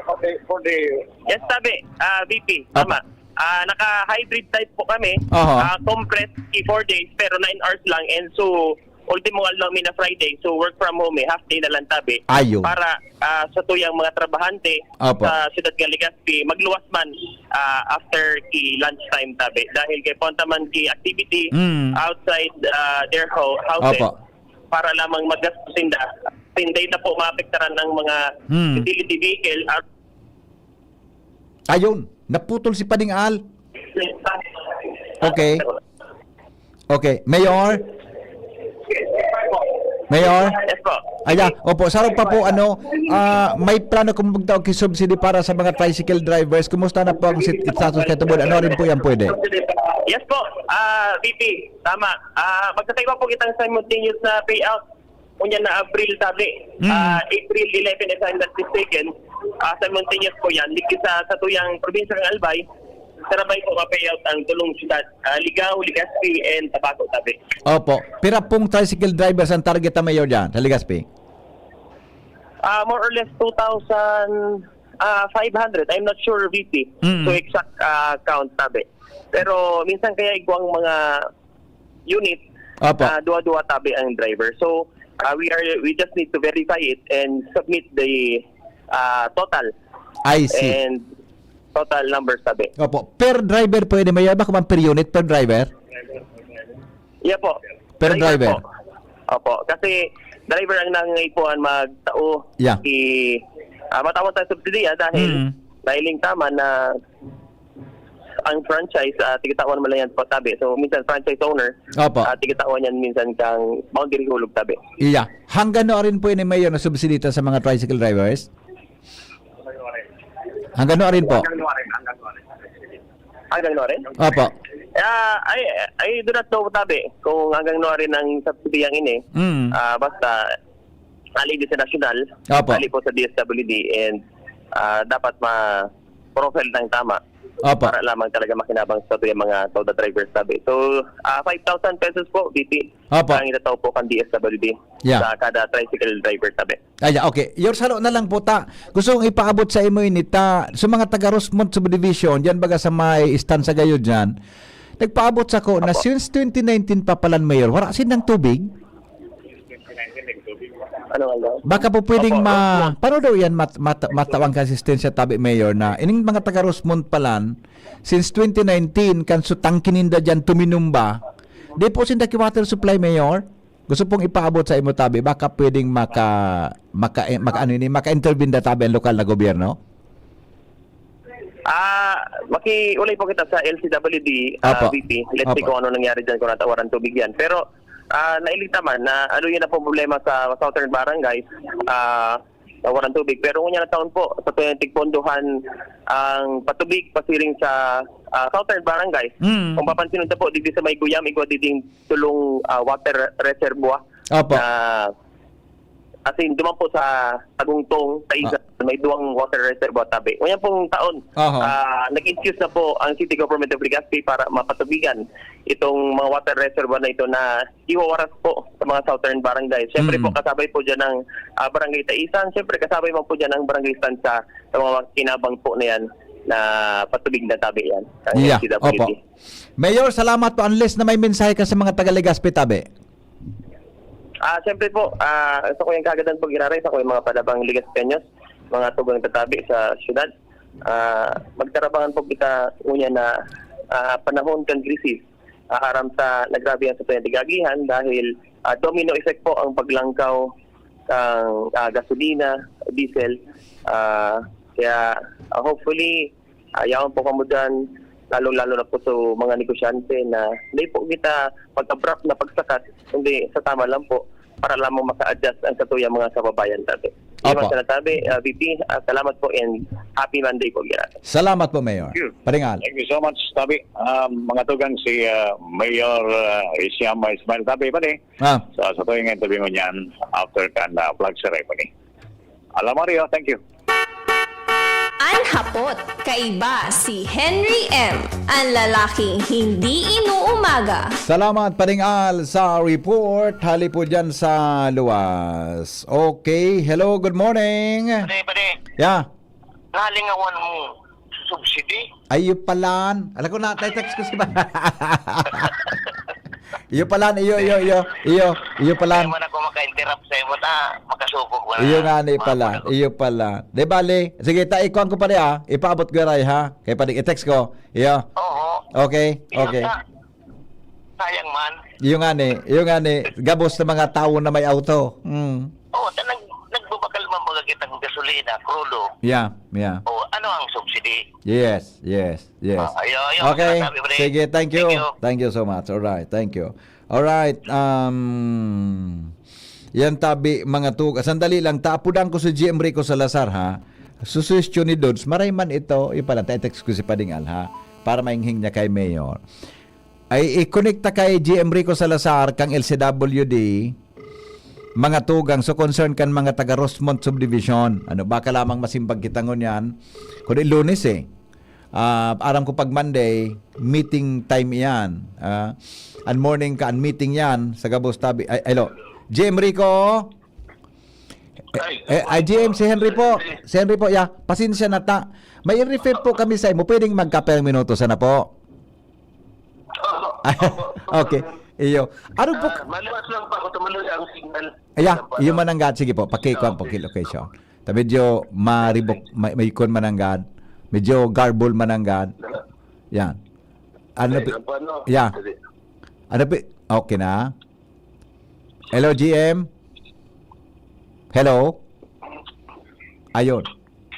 Okay, four-day. Yes, tabi, ah, V P. Opo. Tama. Ah, naka-hybrid type po kami. Aha. Ah, compressed ki four days, pero nine hours lang. And so, ultimo aldaw mi na Friday. So, work from home eh. Half day na lang tabi. Ayo. Para, ah, sa tuyang mga trabahante Opo. sa siyudad nga Legazpi, magluwas man, ah, after ki lunch time tabi. Dahil kay punta man ki activity Mm. outside, ah, their ho-, houses Opo. para lamang maggastos sinda. Sinday na po maapektaran ng mga Mm. utility vehicle at Ayun, naputol si Pading Al. Okay. Okay, Mayor? Mayor? Yes po. Aya, opo, sarong pa po, ano, ah, may plano kung magtao ki subsidy para sa mga tricycle drivers. Kumusta na po ang sit-, status kay Tubod? Ano rin po yan pwede? Yes po, ah, V P, tama. Ah, magkakaiba po kitang simultaneous na payout. Unya na Abril, tabi. Mm. Ah, April eleven, if I'm not mistaken. Ah, simultaneous po yan. Dito sa, sa tuyang probinsya ng Albay, Sarabay po ma-payout ang tulong siyudad, ah, Ligao, Legazpi, and Tabaco, tabi. Opo. Pira pong tricycle drivers ang target na mayor dyan sa Legazpi? Ah, more or less two thousand, ah, five hundred. I'm not sure, V P, Mm. to exact, ah, count, tabi. Pero minsan kaya igwang mga unit, Opo. ah, duwa-duwa, tabi, ang driver. So, ah, we are, we just need to verify it and submit the, ah, total I see. and total numbers, tabi. Opo. Per driver po yun, Mayor? Baka man per unit, per driver? Yeah po. Per Driver driver? po. Opo. Kasi driver ang nangangaipuhan magtao. Yeah. I, ah, matawan sa subsidiya dahil Mm. nailing tama na ang franchise, ah, tigitawan mo lang yan po, tabi. So, minsan franchise owner, Opo. ah, tigitawan yan minsan kang boundary hulog, tabi. Iya. Hanggang no rin po ini, Mayor, na subsidita sa mga tricycle drivers? Hanggang no rin po? Hanggang no rin? Opo. Ah, I, I do not know, tabi, kung hanggang no rin ang subsidy yang ini. Mm. Ah, basta, ali di sa nasyonal, Opo. ali po sa D S W D, and, ah, dapat ma-profile ng tama Opo. para lamang talaga makinabang sa tuyang mga Toda drivers, tabi. So, ah, five thousand pesos po, V P, Opo. ang itatao po kan D S W D Yeah. sa kada tricycle driver, tabi. Ay, okay. Your salo na lang po ta. Gusto kong ipaabot sa imo ini ta. Sa mga taga Rosemont Subdivision, diyan baga sa may istansa gayo diyan, nagpaabot sa ko na Opo. since twenty nineteen pa palan, Mayor, wala sindang tubig. Ano nga daw? Baka po pwedeng Opo, ma-, Rosemont. paano daw yan mat-, mat-, matawang konsistensya, tabi, Mayor, na ining mga taga Rosemont palan, since twenty nineteen, kan su tangke ninda dyan tuminumba, di po sinda ki water supply, Mayor? Gusto pong ipaabot sa imo, tabi, baka pwedeng maka-, maka-, maka-, ano ini, maka-intervene da, tabi, ang lokal na gobyerno? Ah, makiulay po kita sa L C W D, ah, Apo. V P. Let's see Apo. kung ano nangyari dyan, kung natawaran tubig yan. Pero, ah, nailigtaman na ano yun ang problema sa Southern Barangay, ah, nawaran tubig. Pero ngunyan na taon po, sa tuwing tigpondohan ang patubig, pasiring sa, ah, Southern Barangay. Mm. Kung papansin nyo po, dito sa may Guyam, igwa diding tulong, ah, water reservoir Apo. na, as in, duman po sa Tagungtong, sa isa, Ah. may duwang water reservoir tabi. Ngunyan pong taon, Aha. ah, nag-infuse na po ang City Government of Legazpi para mapatubigan itong mga water reservoir na ito na iwawaras po sa mga southern barangay. Siyempre Mm. po, kasabay po dyan ang, ah, Barangay Taisan. Siyempre, kasabay man po dyan ang Barangay Estancia sa mga kinabang po na yan na patubig na tabi yan, ang Yeah, L C W D. opo. Mayor, salamat po. Unless na may mensahe ka sa mga taga Legazpi, tabi. Ah, siyempre po, ah, sa kuyang kagadan po, Giraray, sa kuyang mga palabang Legazpeños, mga tugang tatabi sa syudad, ah, magtarabangan po kita ngunyan na, ah, panahon kan krisis, ah, aram ta na grabe ang sa kuyang tigagihan dahil, ah, domino effect po ang paglangkaw ng, ah, gasolina, diesel. Ah, kaya, ah, hopefully, ah, yaon po kamo dyan, lalong-lalo na po sa mga negosyante na hindi po kita pag-abrupt na pagsakat, hindi, sa tama lang po, para lamang maka-adjust ang satuyang mga kababayan tabi. Yun Opo. lang sana tabi, ah, V P, ah, salamat po and happy Monday po, Giraray. Salamat po, Mayor. Thank you. Paringal. Thank you so much, tabi. Um, mga tugang si, ah, Mayor, ah, Isiam Ismail tabi pa ni. Ah. Sa, sa tuwing interview mo niyan, after kan, ah, flag ceremony. Alam, Mario, thank you. An hapot, kaiba si Henry M, ang lalaking hindi inuumaga. Salamat, Paring Al, sa report. Hali po dyan sa luwas. Okay. Hello, good morning. Pare, pare. Yeah. Nalingawan mo subsidy? Ay, iyo palan. Alam ko na, text ko si ba? Iyo palan, iyo, iyo, iyo, iyo, iyo palan. Hindi man ako maka-interrupt sa imo, ta, makasukog mo na. Iyo nga ni Mga pala, pala. iyo pala. Di bale, sige, ta, ikuan ko pa rin, ah. Ipaabot ko rin, ha? Kaya pa rin, i-text ko. Iyo. Oo. Okay, Iyo okay. ta. Sayang man. Iyo nga ni, iyo nga ni, gabos na mga tawo na may auto. Mm. Oo, ta, nag-, nagbabakal man baga kitang gasolina, krudo. Yeah, yeah. O, ano ang subsidy? Yes, yes, yes. Ah, ayaw, ayaw, Okay. sinasabi mo na yun. Sige, thank you. Thank you. Thank you so much. All right, thank you. All right, um, yan tabi, mga tug-, sandali lang, taapudan ko si G M Rico Salazar, ha? Susuwestiyon ni Dodge, maray man ito, yung pala, ta-text ko si Pading Al, ha? Para mainghing niya kay Mayor. Ay, i-connect ta kay G M Rico Salazar, kang L C W D, mga tugang, so concern kan mga taga Rosemont Subdivision. Ano, baka lamang masimbag kita ngunyan. Kundi Lunes eh. Ah, aram ko pag Monday, meeting time iyan. Ah, an morning ka, an meeting yan, sa gabos tabi. Ay, hello. G M Rico? Eh, eh, ay, G M, si Henry po. Si Henry po, yeah. Pasensya na ta. May refer po kami sa imo. Pwedeng magkapeng minuto sana po? Opo, opo, Okay. Iyo. Ano po? Ah, maluwas lang pa ako, tumuloy ang signal. Ayan, Ano po, iyo ano? Mananggad. Sige po, paki-kuan po, location. Tabi medyo maribok, may, may kuan Mananggad. Medyo garbled Mananggad. Yan. Ano Ay, pi- ano po, ano? Yeah. Sige. Ano pi- Okay na? Hello, G M? Hello? Ayun.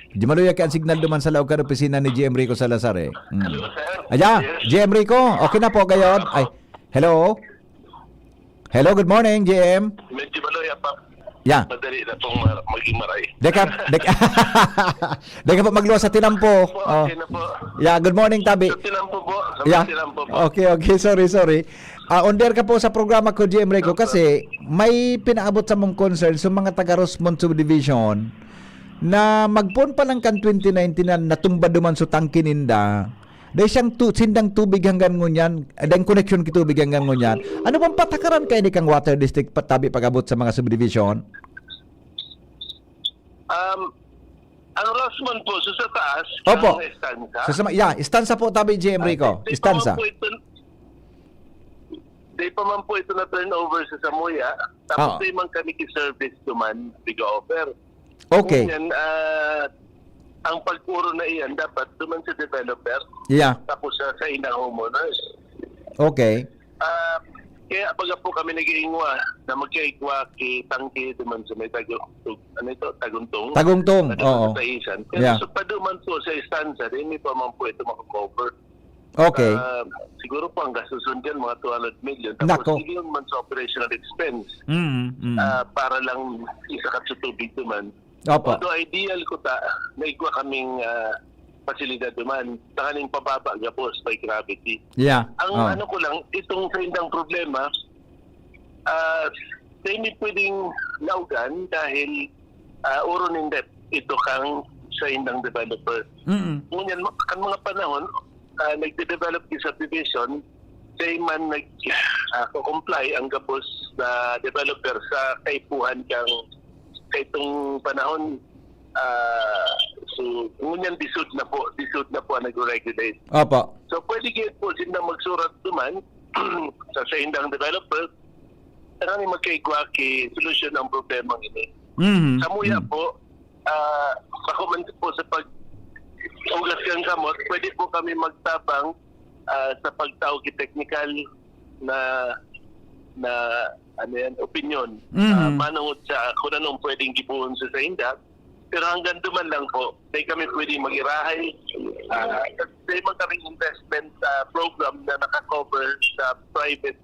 Di maluya kay ang signal duman sa laog kan opisina ni G M Rico Salazar eh. Mm. Hello, sir. Ayan, Yes. G M Rico, okay na po gayon. Ay, hello? Hello, good morning, G M. Medyo maluya pa. Yeah. Madali na pong ma- maging maray. Deka, deka, deka po magluwas sa tinampo. Po, Oh. Okay na po. Yeah, good morning, Tabi. Sa tinampo po. Sa Yeah. Tinampo po. Okay, okay. Sorry, sorry. Ah, on air ka po sa programa ko, G M Rico, kasi may pinaabot sa mong concern sa mga taga Rosmond Subdivision na magpoon pa lang kan twenty nineteen na natumba duman so tangke ninda. Dahil siyang tu, sindang tubig hanggang ngunyan, eh, dahil connection ki tubig hanggang ngunyan. Ano bang patakaran kaini kang water district patabi pag-abot sa mga subdivision? Um, ang Rosmond po, so sa taas, Opo. ang estansa. So, sa, ma- yeah, estansa po tabi, G M Rico. Di pa Estansa. man po ito, di pa man po ito na turnover sa Samuya. Tapos Ah. di man kami ki-service duman, big offer. Okay. Yan, ah, ang pag-uro na iyan, dapat duman sa developer. Yeah. Tapos sa, sa ina homeowners. Okay. Ah, kaya baga po kami nag-iingwa na magkaigwa ki tangke duman sa may Tagug-, ano ito, Taguntong. Tagungtong. Taguntong Oo. Sa Taisan. Pero Yeah. sa paduman po sa estansa, di hindi pa man po ito makakover. Okay. Ah, siguro po ang gastusin dyan, mga two hundred million. Tapos Nako. Hindi man sa operational expense Mm, mm. ah, para lang isakat sa tubig duman. Opo. Although ideal ko ta, naigwa kaming ah, pasilidad duman. Tanganing pababa gapos by gravity. Yeah. Ang Oh. ano ko lang, itong sa indang problema, ah, hindi pwedeng laugan dahil ah, oro ninda ito kang sa indang developer. Mm. Ngunyan, ma- kan mga panahon, ah, nagde-develop yung subdivision, di man nag ah, comply ang gabos na developer sa kaipuhan kang kaitong panahon. Ah, so, ngunyan disud na po, disud na po ang nagre-regulate. Opo. So, pwede kayo po sila magsurat duman sa, sa indang developer, kailangan magkaigwa ki solusyon ang problema ini. Mhm. Samuya Mm. po, ah, pakuman po sa pag hugas kang kamot, pwede po kami magtabang ah, sa pagtao ki technical na na ano yan, opinion. Mhm. Ah, manungod sa kung anong pwedeng gibuhon sa sainda. Pero hanggang duman lang po, di kami pwedeng mag-irahay. Ah, di man kaming investment ah, program na nakakover sa private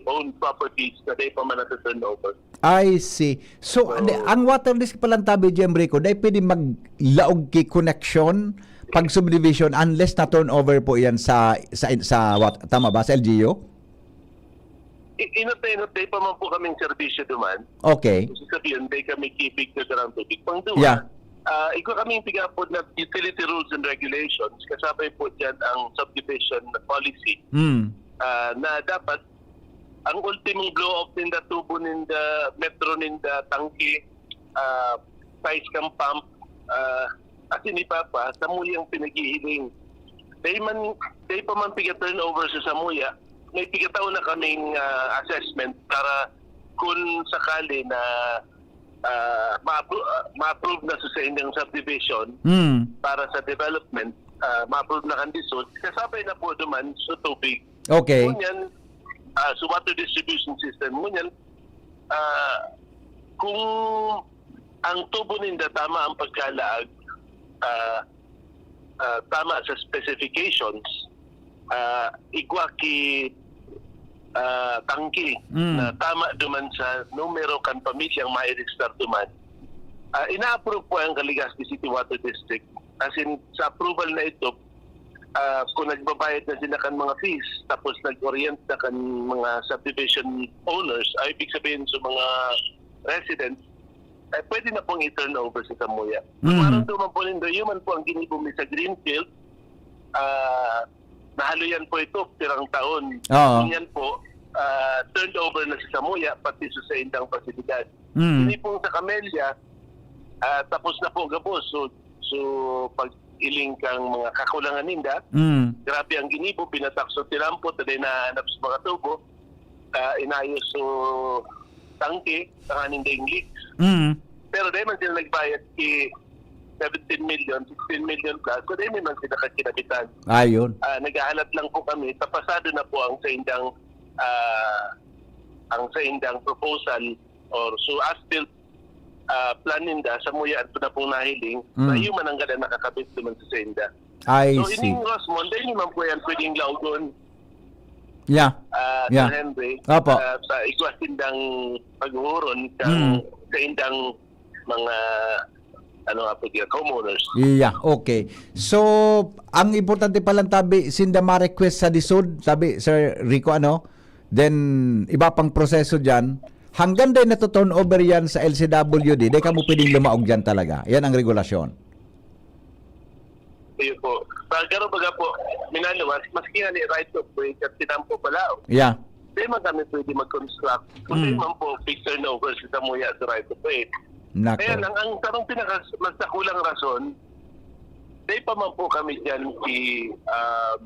owned properties na di pa man nasa turnover. I see. So, So, ande- ang water district palang tabi, G M Rico, dahil pwede maglaog ki connection pag subdivision unless na turnover po yan sa sa sa what, tama ba, sa L G U? I- inot na inot, di pa man po kaming serbisyo duman. Okay. Gusto sabihin, di kami kibig na darang tubig. Pangduwa, Yeah. ah, igwa kaming pigapod na utility rules and regulations. Kasabay po dyan ang subdivision policy Mm. ah, na dapat ang ultimong blow off ninda, tubo ninda, metro ninda, tangke, ah, size kang pump, ah, asin ni Papa, samuyang pinaghihiling. Dahil man, dahil pa man piga-turnover sa samuya, may pigataon na kaming ah, assessment para kung sakali na ah, ma-appro- ah, ma-approve na sa, sa inyong subdivision Mm. para sa development, ah, ma-approve na kan DSUD, kasabay na po duman sa tubig. Okay. Ngunyan, ah, sa water distribution system, ngunyan, ah, kung ang tubo ninda tama ang pagkalaag, ah, ah, tama sa specifications, ah, igwa ki ah, tangke Mm. na tama duman sa numero kan pamilyang mairegister duman, ah, ina-approve po ang Legazpi City Water District. As in, sa approval na ito, ah, kung nagbabayad na sila kan mga fees, tapos nag-orient na kan mga subdivision owners, ay ibig sabihin sa mga residents, eh, pwede na pong i-turn over sa samuya. Mm. Parang duman po nindo, yun man po ang ginibo mi sa Greenfield, ah, nahaluyan po ito pirang taon. Oo. Yan po, ah, turned over na sa samuya, pati sa saindang pasilidad. Mm. Ini pong sa Camellia, ah, tapos na po gabos. So, so pag-iling kang mga kakulangan ninda, Mm. grabe ang ginibo, binatak sa tinampo, taday nahanap sa mga tubo, ah, inayos so tangke, tanganing daing leaks. Mm. Pero dahil man sila nagbayad ki seventeen million, sixteen million plus, so dahil man sila kakinabitan. Ayun. Ah, naghahalat lang po kami sa pasado na po ang saindang, ah, ang saindang proposal or so as-built, ah, plan ninda sa muya at na pong nahiling, Mm. sa iyo man ang gada nakakabit naman sa sainda. I So, see. ining Rosmond, dahil naman po yan pwedeng laugon, Yeah. ah, Yeah. Sir Henry, Opo. ah, sa igwas indang paghuhuron kang Mm. sa indang mga ano nga po diyan, homeowners. Yeah, okay. So, ang importante pa lang tabi, sinda ma-request sa DISUD, sabi Sir Rico, ano? Then, iba pang proseso dyan. Hanggang din natu-turn over yan sa L C W D, di kamo pwedeng lumaog dyan talaga. Yan ang regulasyon. Ayun po. Pag ano baga po, minaluwas, maski nga ni right of way, at tinampo pala, Yeah. di man kami pwede mag-construct. Kung Mm. di man po, big turnover sa samuya sa right of way. Nako. Kaya lang, ang tarong pinaka mas nakulang rason, di pa man po kami dyan i, um,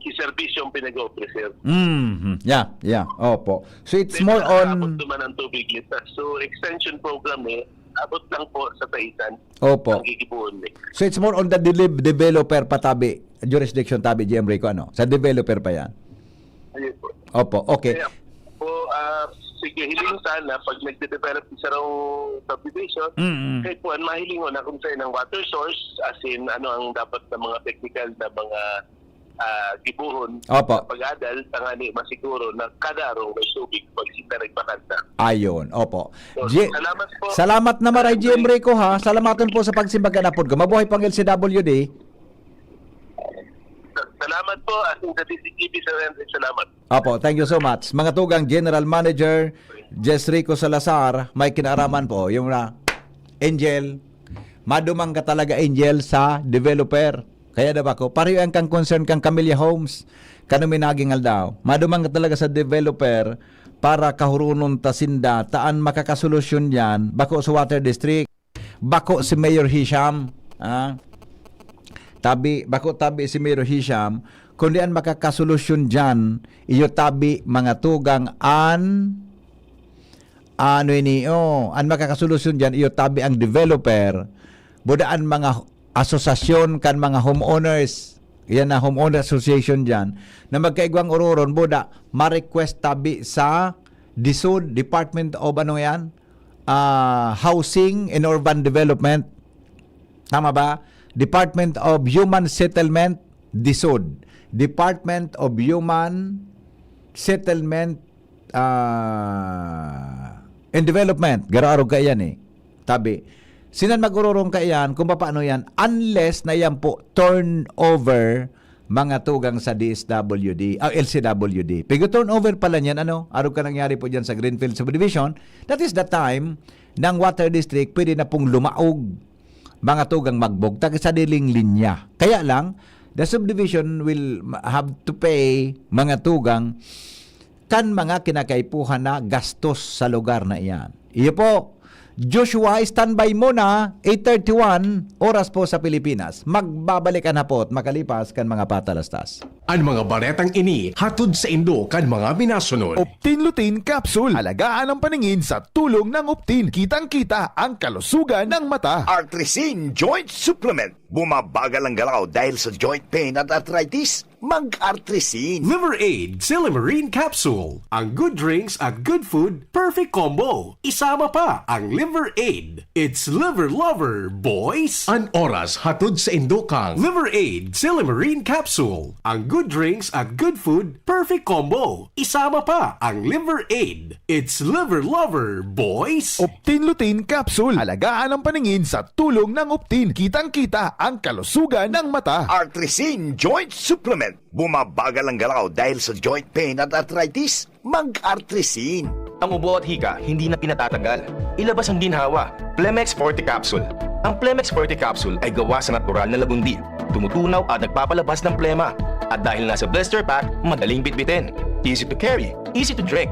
i-service yung pinag-officer. Mhm. Yeah, yeah. Opo. So it's Di more pa abot on naman ang tubig litas. So, extension program eh, abot lang po sa Taisan. Opo. Ang gigibuon eh. So it's more on the deli- developer pa tabi, jurisdiction tabi, G M Rico, ano? Sa developer pa yan. Ayun po. Opo, okay. Kaya po, ah, sige, hiling sana pag nagde-develop sa sarong subdivision, Mm-mm. kay kuan mahilingon na kung saan ang water source, as in ano ang dapat na mga technical na mga ah, gibuhon Opo. Pag-adal, tangani masiguro na kada araw may tubig pag sila nagbakanta. Ayun, opo. So, G- salamat po. Salamat na maray, G M Rico, ha. Salamaton po sa pagsimbag kan apod ko. Mabuhay po ang L C W D. Sa- Salamat po, asin sa D C T V, Sir Henry. Salamat. Opo, thank you so much. Mga tugang, General Manager Jess Rico Salazar, may kinaaraman po. Yung na, Angel, madumang ka talaga, Angel, sa developer. Kaya daw ako, pareho yan kang concern kang Camellia Homes. Kano minaging aldaw. Madumang ka talaga sa developer para kahurunon ta sinda. Taan makakasolusyon yan, bako sa water district, bako si Mayor Hisham. Ah? Tabi, bako tabi si Mayor Hisham, kundi an makakasolusyon dyan, iyo tabi mga tugang an ano ini, oh, an makakasolusyon dyan, iyo tabi ang developer, buda an mga asosasyon kan mga homeowners, yan na homeowner association dyan, na magkaigwang ururon, buda, ma-request tabi sa DISUD, Department of ano yan? Ah, Housing and Urban Development. Tama ba? Department of Human Settlement, DISUD. Department of Human Settlement ah, and Development. Garo-arog ka iyan eh. Tabi. Sinan magururong ka iyan kung paano yan unless na yan po turn over mga tugang sa D S W D, ah, L C W D. Pero turn over pala niyan, ano? Arog ka nangyari po dyan sa Greenfield Subdivision. That is the time ng Water District, pwede na pong lumaog mga tugang magbog, ta sa diling linya. Kaya lang, the subdivision will have to pay mga tugang kan mga kinakaipuhan na gastos sa lugar na iyan. Iyo po, Joshua, standby muna, eight thirty-one, oras po sa Pilipinas. Magbabalik an hapot makalipas kan mga patalastas. An mga baretang ini hatod saindo kan mga minasunod. Optin Lutein Capsule. Alagaan ang paningin sa tulong ng Optin. Kitang-kita ang kalusugan ng mata. Artrisin Joint Supplement. Bumabagal ang galaw dahil sa joint pain at arthritis? Mag-Artrisin. Liver Aid Silymarin Capsule. Ang good drinks at good food, perfect combo. Isama pa ang Liver Aid. It's Liver Lover, boys! An oras hatod saindo kang Liver Aid Silymarin Capsule. Ang good drinks at good food, perfect combo. Isama pa ang Liver Aid. It's Liver Lover, boys! Optin Lutein Capsule. Alagaan ang paningin sa tulong ng Optin. Kitang-kita ang kalusugan ng mata. Artrisin Joint Supplement. Bumabagal ang galaw dahil sa joint pain at arthritis? Mag-Artrisin. Ang ubo at hika, hindi na pinatatagal. Ilabas ang ginhawa. Plemex Forte Capsule. Ang Plemex Forte Capsule ay gawa sa natural na lagundi. tumutunaw at nagpapalabas ng plema. At dahil nasa blister pack, madaling bitbitin. Easy to carry, easy to drink.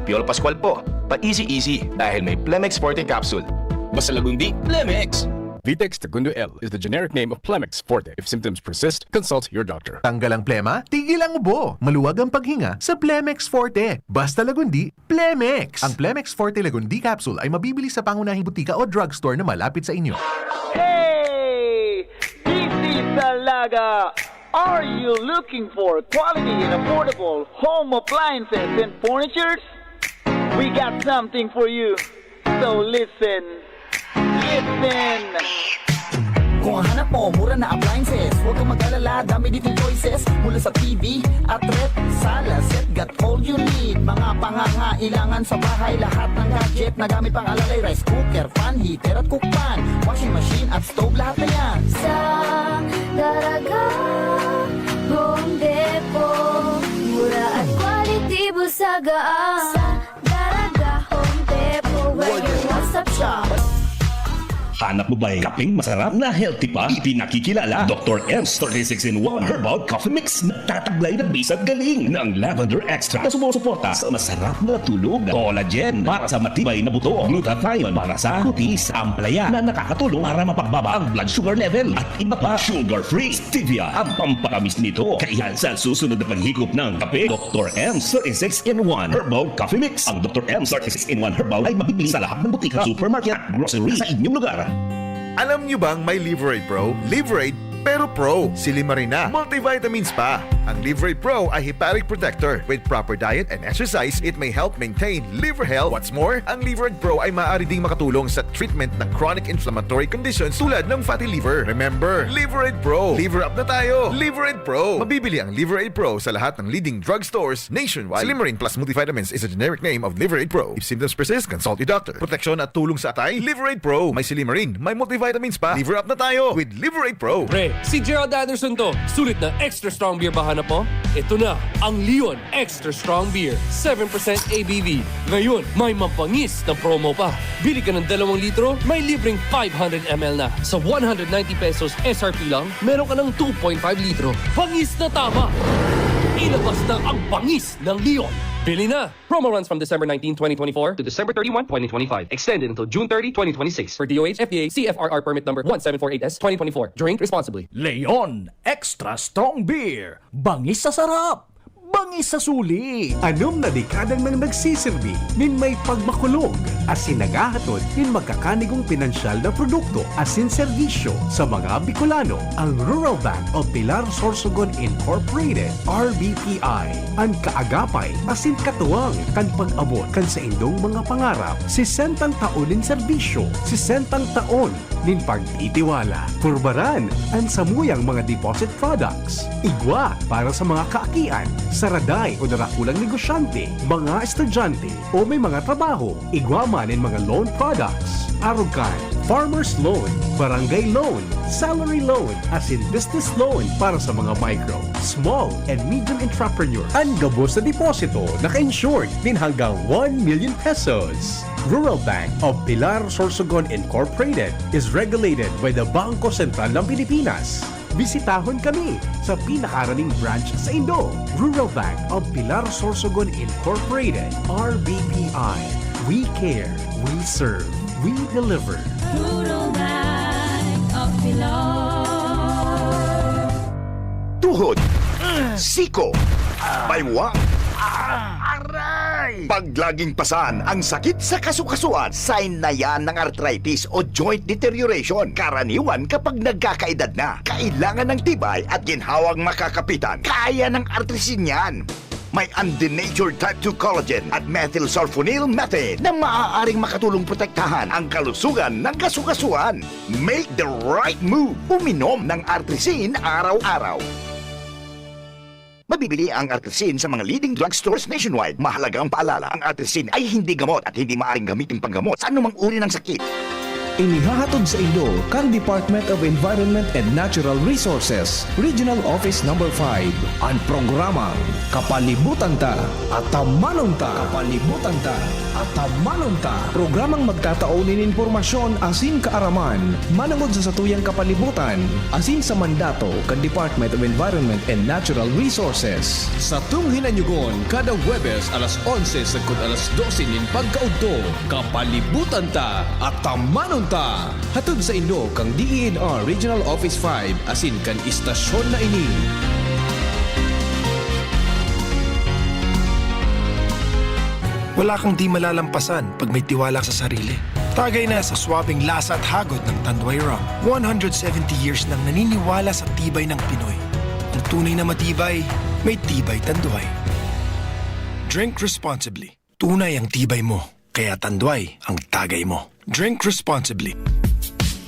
Piolo Pascual po, pa-easy-easy dahil may Plemex Forte Capsule. Basta Lagundi, Plemex! Vitex Segundo L is the generic name of Plemex Forte. If symptoms persist, consult your doctor. Tanggal ang plema, tigil ang ubo. Maluwag ang paghinga sa Plemex Forte. Basta Lagundi, Plemex! Ang Plemex Forte Lagundi Capsule ay mabibili sa pangunahing butika o drugstore na malapit sa inyo. Hey! This is Dalaga! Are you looking for quality and affordable home appliances and furnitures? We got something for you. So listen. Listen! Kung ang hanap mo, mura na appliances. Huwag kang mag-alala, dami ditong choices. Mula sa T V, at ref, sala, set, got all you need. Mga pangangailangan sa bahay, lahat ng gadget na gamit pang alalay. Rice cooker, fan, heater, at cook pan. Washing machine at stove, lahat na yan. Sa Daraga Home Depot. Mura at quality, busaga ang Sa Daraga Home Depot. We're your one-stop shop. Hanap mo ba'y kapeng masarap na healthy pa? Ipinakikilala, Doktor M's thirty-six in one Herbal Coffee Mix. Nagtataglay ng bisa at galing ng lavender extract na sumusuporta sa masarap na tulog, collagen para sa matibay na buto, glutathione para sa kutis, ampalaya na nakakatulong para mapagbaba ang blood sugar level, at iba pa. Sugar-free stevia ang pampatamis nito. Kaya sa susunod na paghigop ng kape, Doktor M's thirty-six in one Herbal Coffee Mix. Ang Doktor M's thirty-six in one Herbal ay mabibili sa lahat ng butika, supermarket at grocery sa inyong lugar. Alam nyo bang may Liverade Pro? Liverade, pero Pro. Silimarin na. Multivitamins pa. Ang Liverade Pro ay hepatic protector. With proper diet and exercise, it may help maintain liver health. What's more, ang Liverade Pro ay maaari ding makatulong sa treatment ng chronic inflammatory conditions tulad ng fatty liver. Remember, Liverade Pro. Liver up na tayo. Liverade Pro. Mabibili ang Liverade Pro sa lahat ng leading drugstores nationwide. Silimarin Plus Multivitamins is a generic name of Liverade Pro. If symptoms persist, consult your doctor. Proteksyon at tulong sa atay, Liverade Pro. May silimarin, may multivitamins pa. Liver up na tayo with Liverade Pro. Pre, si Gerald Anderson to. Sulit na extra strong beer ba hanap mo? Ito na, ang Leon Extra Strong Beer, seven percent A B V. Ngayon, may mabangis na promo pa. Bili ka ng dalawang litro, may libreng five hundred M L na. Sa one hundred ninety pesos S R P lang, meron ka ng two point five litro. Bangis na tama! Ilabas na ang bangis ng Leon. Bili na! Promo runs from December nineteen, twenty twenty-four to December thirty-one, twenty twenty-five. Extended until June thirty, twenty twenty-six. For D O H, F D A, C F R R permit number one seven four eight S, twenty twenty-four. Drink responsibly. Leon Extra Strong Beer. Bangis sa sarap! Bangis sa suli! Anom na dekada nang nagsisirbi nin may pagmakulog asin naghahatod nin magkakanigong pinansyal na produkto asin serbisyo sa mga Bicolano. Ang Rural Bank of Pilar Sorsogon Incorporated, R B P I, an kaagapay asin katuwang kan pag-abot kan saindong mga pangarap. Sesentang taon nin serbisyo, sesentang taon nin pagtitiwala. Purbaran an samuyang mga deposit products. Igwa para sa mga kaakian, saraday o darakulang negosyante, mga estudyante o may mga trabaho. Igwa man nin mga loan products. Arog kan farmer's loan, barangay loan, salary loan, asin business loan para sa mga micro, small, and medium entrepreneur. An gabos na deposito naka-insured nin hanggang one million pesos. Rural Bank of Pilar Sorsogon Incorporated is regulated by the Bangko Sentral ng Pilipinas. Bisitahon kami sa pinakaraning branch sa Indo. Rural Bank of Pilar Sorsogon Incorporated, R B P I. We care, we serve, we deliver. Rural Bank of Pilar. Tuhod, siko, baywang, aray! Paglaging pasan ang sakit sa kasukasuan, sign na yan ng arthritis o joint deterioration. Karaniwan kapag nagkakaedad na, kailangan ng tibay at ginhawang makakapitan. Kaya ng artrisin yan. May undenatured type two collagen at methylsulfonyl methane na maaaring makatulong protektahan ang kalusugan ng kasukasuan. Make the right move. Uminom ng Artrisin araw-araw. Mabibili ang Artrisin sa mga leading drugstores nationwide. Mahalagang paalala, ang Artrisin ay hindi gamot at hindi maaaring gamitin panggamot sa anumang uri ng sakit. Inihahatod saindo kan Department of Environment and Natural Resources, Regional Office Number five, an programang Kapalibutan Ta, Atamanon Ta. Kapalibutan Ta, Atamanon Ta. Programang magtatao nin impormasyon asin kaaraman manongod sa satuyang kapalibutan asin sa mandato kan Department of Environment and Natural Resources. Satong hinanyugon kada Huwebes alas onse sagkod alas dose nin pagkaudto. Kapalibutan Ta, Atamanon Ta! Hatod saindo kan D E N R Regional Office five asin kan istasyon na ini. Wala kang di malalampasan pag may tiwala sa sarili. Tagay na sa swabing lasa at hagod ng Tanduay Rum. One hundred seventy years nang naniniwala sa tibay ng Pinoy. Ang tunay na matibay, may Tibay Tanduay. Drink responsibly. Tunay ang tibay mo, kaya Tanduay ang tagay mo. Drink responsibly.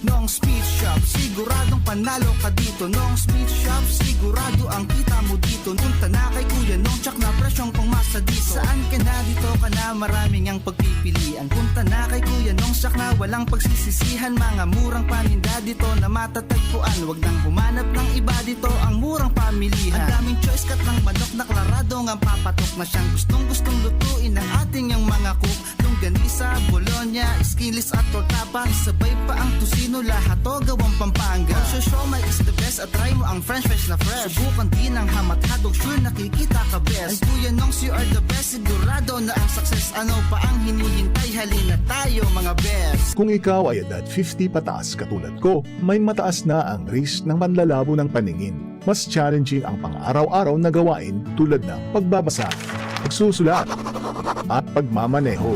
Nong's Meat Shop, siguradong panalo ka dito. Nong's Meat Shop, sigurado ang kita mo dito. Punta na kay Kuya Nong, tsak na presyong pangmasa dito. Saan ka na, dito ka na, maraming ang pagpipilian. Punta na kay Kuya Nong, tsak na walang pagsisisihan. Mga murang paninda dito na matatagpuan. Wag nang humanap ng iba dito, ang murang pamilihan. Ang daming choice, cut ng manok na klarado ngang papatok na siyang gustong-gustong lutuin ng ating yang mga cook. Longganisa, bologna, skinless at tortapa. Isabay pa ang tocino, lahat to gawang Pampanga. Ang siomai is the best at try mo ang french fries na fresh. Subukan din ang ham at hotdog, sure nakikita ka best. Ang Kuya Nongs, you are the best, sigurado na ang success. Ano pa ang hinihintay? Halina tayo, mga best. Kung ikaw ay edad fifty pataas katulad ko, may mataas na ang risk ng panlalabo ng paningin. Mas challenging ang pang-araw-araw na gawain tulad ng pagbabasa, pagsusulat, at pagmamaneho.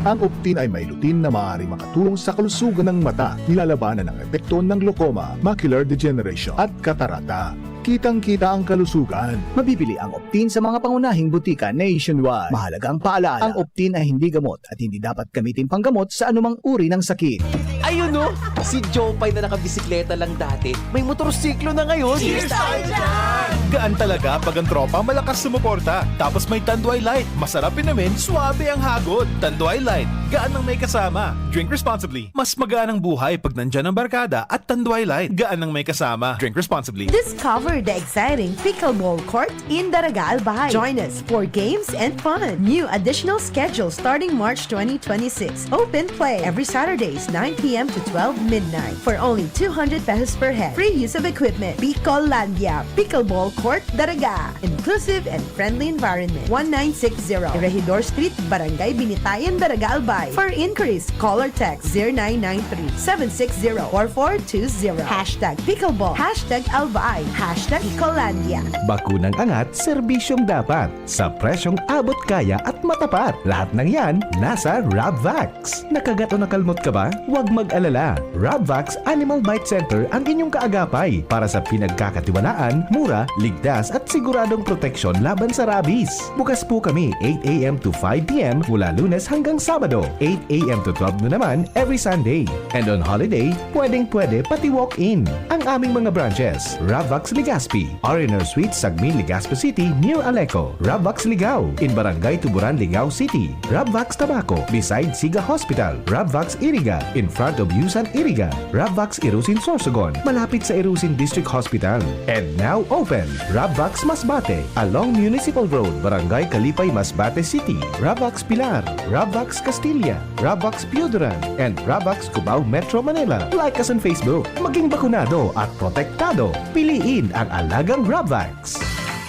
Ang Optin ay may lutein na maaaring makatulong sa kalusugan ng mata, nilalabanan ang epekto ng glaucoma, macular degeneration, at katarata. Kitang-kita ang kalusugan. Mabibili ang Optin sa mga pangunahing butika nationwide. Mahalagang paalala, ang Optin ay hindi gamot at hindi dapat gamitin panggamot sa anumang uri ng sakit. Ayun, no? Si Jopay na nakabisikleta lang dati, may motorsiklo na ngayon. Cheers tayo dyan! Gaan talaga pag ang tropa malakas sumuporta. Tapos may Tanduay Light, masarap inumin, swabe ang hagod. Tanduay Light, gaan ang may kasama. Drink responsibly. Mas magaan ang buhay pag nandyan ang barkada at Tanduay Light, gaan ang may kasama. Drink responsibly. Discover the exciting pickleball court in Daraga, Albay. Join us for games and fun. New additional schedule starting March twenty twenty-six. Open play every Saturdays, nine p m to twelve midnight, for only two hundred pesos per head. Free use of equipment. Bicolandia Pickleball Court, Daraga. Inclusive and friendly environment. One nine six zero Regidor Street, Barangay Binitayan, Daraga, Albay. For inquiries, call or text zero nine nine three, seven six zero, four four two zero. Hashtag pickleball, hashtag Albay, hashtag Bicolandia. Bakunang angat, serbisyong dapat, sa presyong abot kaya at matapat. Lahat ng yan, nasa Rabvax. Nakagat o nakalmot ka ba? Huwag mag-alala. Rabvax Animal Bite Center ang inyong kaagapay para sa pinagkakatiwalaan, mura, ligtas at siguradong proteksyon laban sa rabies. Bukas po kami eight a m to five p m mula Lunes hanggang Sabado, eight a m to twelve noon naman every Sunday. And on holiday, pwedeng-pwede pati walk-in. Ang aming mga branches, Rabvax Legazpi, R and R Suite, Sagmin, Legazpi City, near Aleco. Rabvax Ligao, in Barangay Tuburan, Ligao City. Rabvax Tabaco, beside Siga Hospital. Rabvax Iriga, in front of Yusan Iriga. Rabvax Irusin Sorsogon, malapit sa Irusin District Hospital. And now open, Rabvax Masbate, along Municipal Road, Barangay Kalipay, Masbate City. Rabvax Pilar, Rabvax Castilla, Rabvax Pioduran, and Rabvax Cubao, Metro Manila. Like us on Facebook. Maging bakunado at protektado. Piliin ang alagang Rabvax.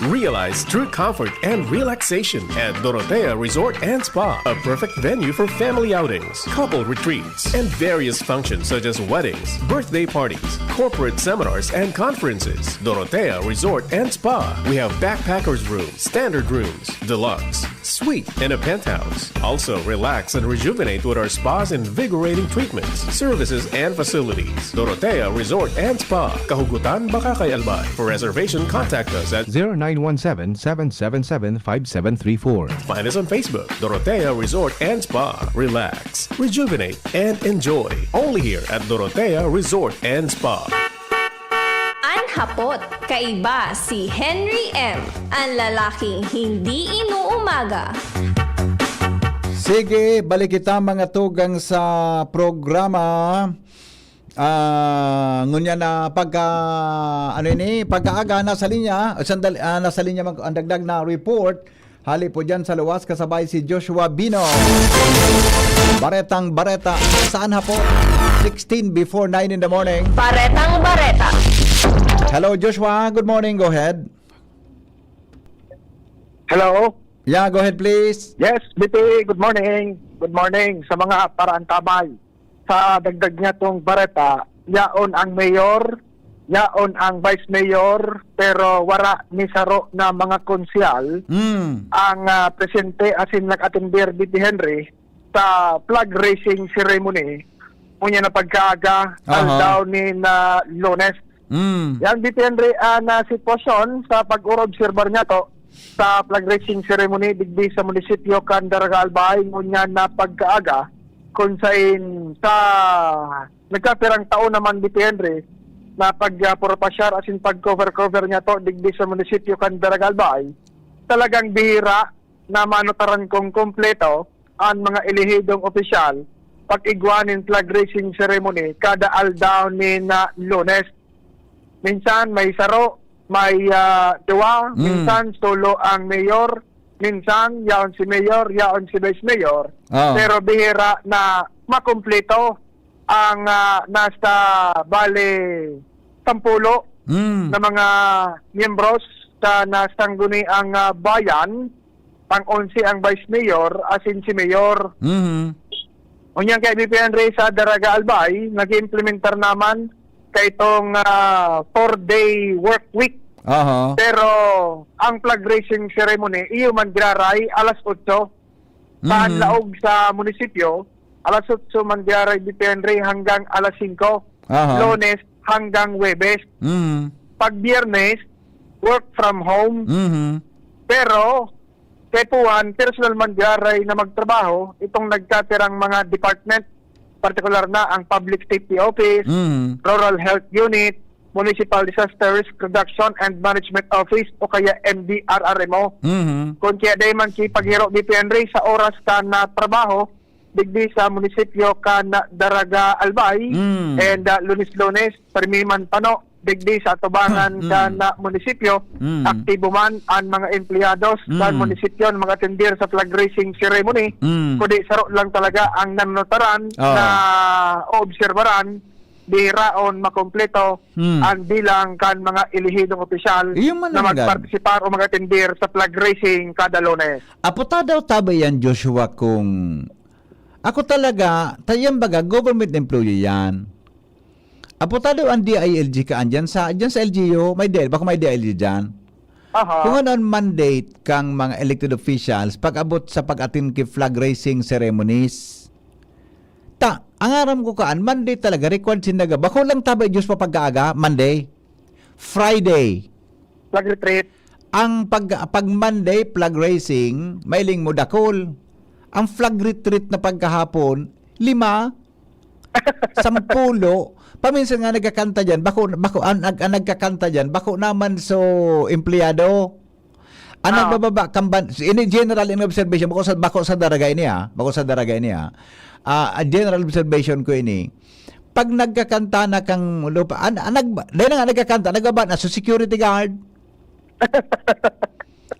Realize true comfort and relaxation at Dorotea Resort and Spa, a perfect venue for family outings, couple retreats, and various functions such as weddings, birthday parties, corporate seminars, and conferences. Dorotea Resort and Spa. We have backpackers room, standard rooms, deluxe, suite, and a penthouse. Also, relax and rejuvenate with our spa's invigorating treatments, services, and facilities. Dorotea Resort and Spa, Kahugutan, Bacacay, Albay. For reservation, contact us at zero nine one seven, seven seven seven, five seven three four. Find us on Facebook, Dorotea Resort and Spa. Relax, rejuvenate, and enjoy. Only here at Dorotea Resort and Spa. An hapot, kaiba si Henry M, an lalaking hindi inuumaga. Sige, balik kita, mga tugang, sa programa. Ah, ngunyan na pagka, ano ini, pagkaaga, nasa linya, sandali, ah, nasa linya mag-, ang dagdag na report. Hali po dyan sa luwas, kasabay si Joshua Bino. Baretang Bareta, saan ha po? Sixteen before nine in the morning. Baretang Bareta. Hello, Joshua. Good morning. Go ahead. Hello? Yeah, go ahead, please. Yes, B P, good morning. Good morning sa mga paraantabay. Sa dagdag niya tong bareta, yaon ang mayor, yaon ang vice mayor, pero wara ni saro na mga konsehal Mm. ang, ah, presente asin nag-atender, B P Henry, sa flag raising ceremony, unya na pagkaaga, Aha. aldaw ni na Lunes. Mm. Yan, B P Henry, ang, ah, sitwasyon sa pag-urobserbar niya to sa flag raising ceremony digdi sa munisipyo kan Daraga Albay, ngunyan na pagkaaga, kung sain sa nagkapirang taon naman, B P Henry, na pag, ah, purpasyar asin pag-cover-cover niya to digdi sa munisipyo kan Daraga Albay, talagang bihira na manutaran kung kompleto an mga elehidong opisyal pag-igwa nin flag raising ceremony kada aldaw nin, ah, Lunes. Minsan may saro, may, ah, duwa, Mm. minsan solo ang mayor, minsan yaon si mayor, yaon si vice mayor. Oo. Pero bihira na makumpleto ang, ah, nasa bale sampulo Mm. na mga miyembros sa nasangguniang, ah, bayan, pang-onse ang vice mayor, asin si mayor. Mhm. Unyang kay B P Henry sa Daraga Albay, nag-iimplementar naman kaitong, ah, four-day work week. Aha. Pero ang flag raising ceremony, iyo man giraray alas otso. Sa Mhm. laog sa munisipyo, alas otso man giraray, B P Henry, hanggang alas singko. Aha. Lunes hanggang Huwebes. Mhm. Pag Biyernes, work from home. Mhm. Pero, kaipuhan, personal man giraray na magtrabaho itong nagkatirang mga department, partikular na ang Public Safety Office, Mhm. Rural Health Unit, Municipal Disaster Risk Reduction and Management Office o kaya M D R R M O. Mhm. Kung kaya dai man kipaghiro, B P Henry, sa oras kan, ah, trabaho, digdi sa munisipyo kan Daraga Albay, Mm. and, ah, Lunes-Lunes, permi man pano, digdi sa atubangan Hmm. kan, ah, munisipyo, Hmm. aktibo man ang mga empleyados kan Hmm. munisipyo na mag-atender sa flag raising ceremony, Hmm. kundi saro lang talaga ang nanunutaran Oh. na oobserbaran, bihiraon makompleto Hmm. ang bilang kan mga elehidong opisyal Iyo man na ang gan- magpartisipar o mag-atender sa flag raising kada Lunes. Apo ta daw tabi yan, Joshua, kung ako talaga, ta-, yan baga, government employee yan. Apo ta daw ang D I L G kaan dyan sa, dyan sa L G U, may D I L, bako may D I L G dyan. Aha. Kung ano ang mandate kang mga elected officials pag-abot sa pag-attend ki flag raising ceremonies. Ta, ang aram ko kaan, mandate talaga, required sinda ga. Bako lang tabi, Diyos pa pagkaaga, Monday, Friday. Flag retreat. Ang pag, pag Monday, flag raising, mailing mo dakul. Ang flag retreat na pagkahapon, lima, sampulo. Paminsan nga nagkakanta dyan, bako, bako, ang, ang, ang nagkakanta dyan, bako naman so empleyado. Ang Ah. nagbababa, kamban, ini general in observation, bako sa, bako sa Daraga ini, ah. Bako sa Daraga ini, ah. Ah, ang general observation ko ini, pag nagkakanta na kang lupa, an, an, nag, dahil na nga nagkakanta, nagbaba na, so security guard.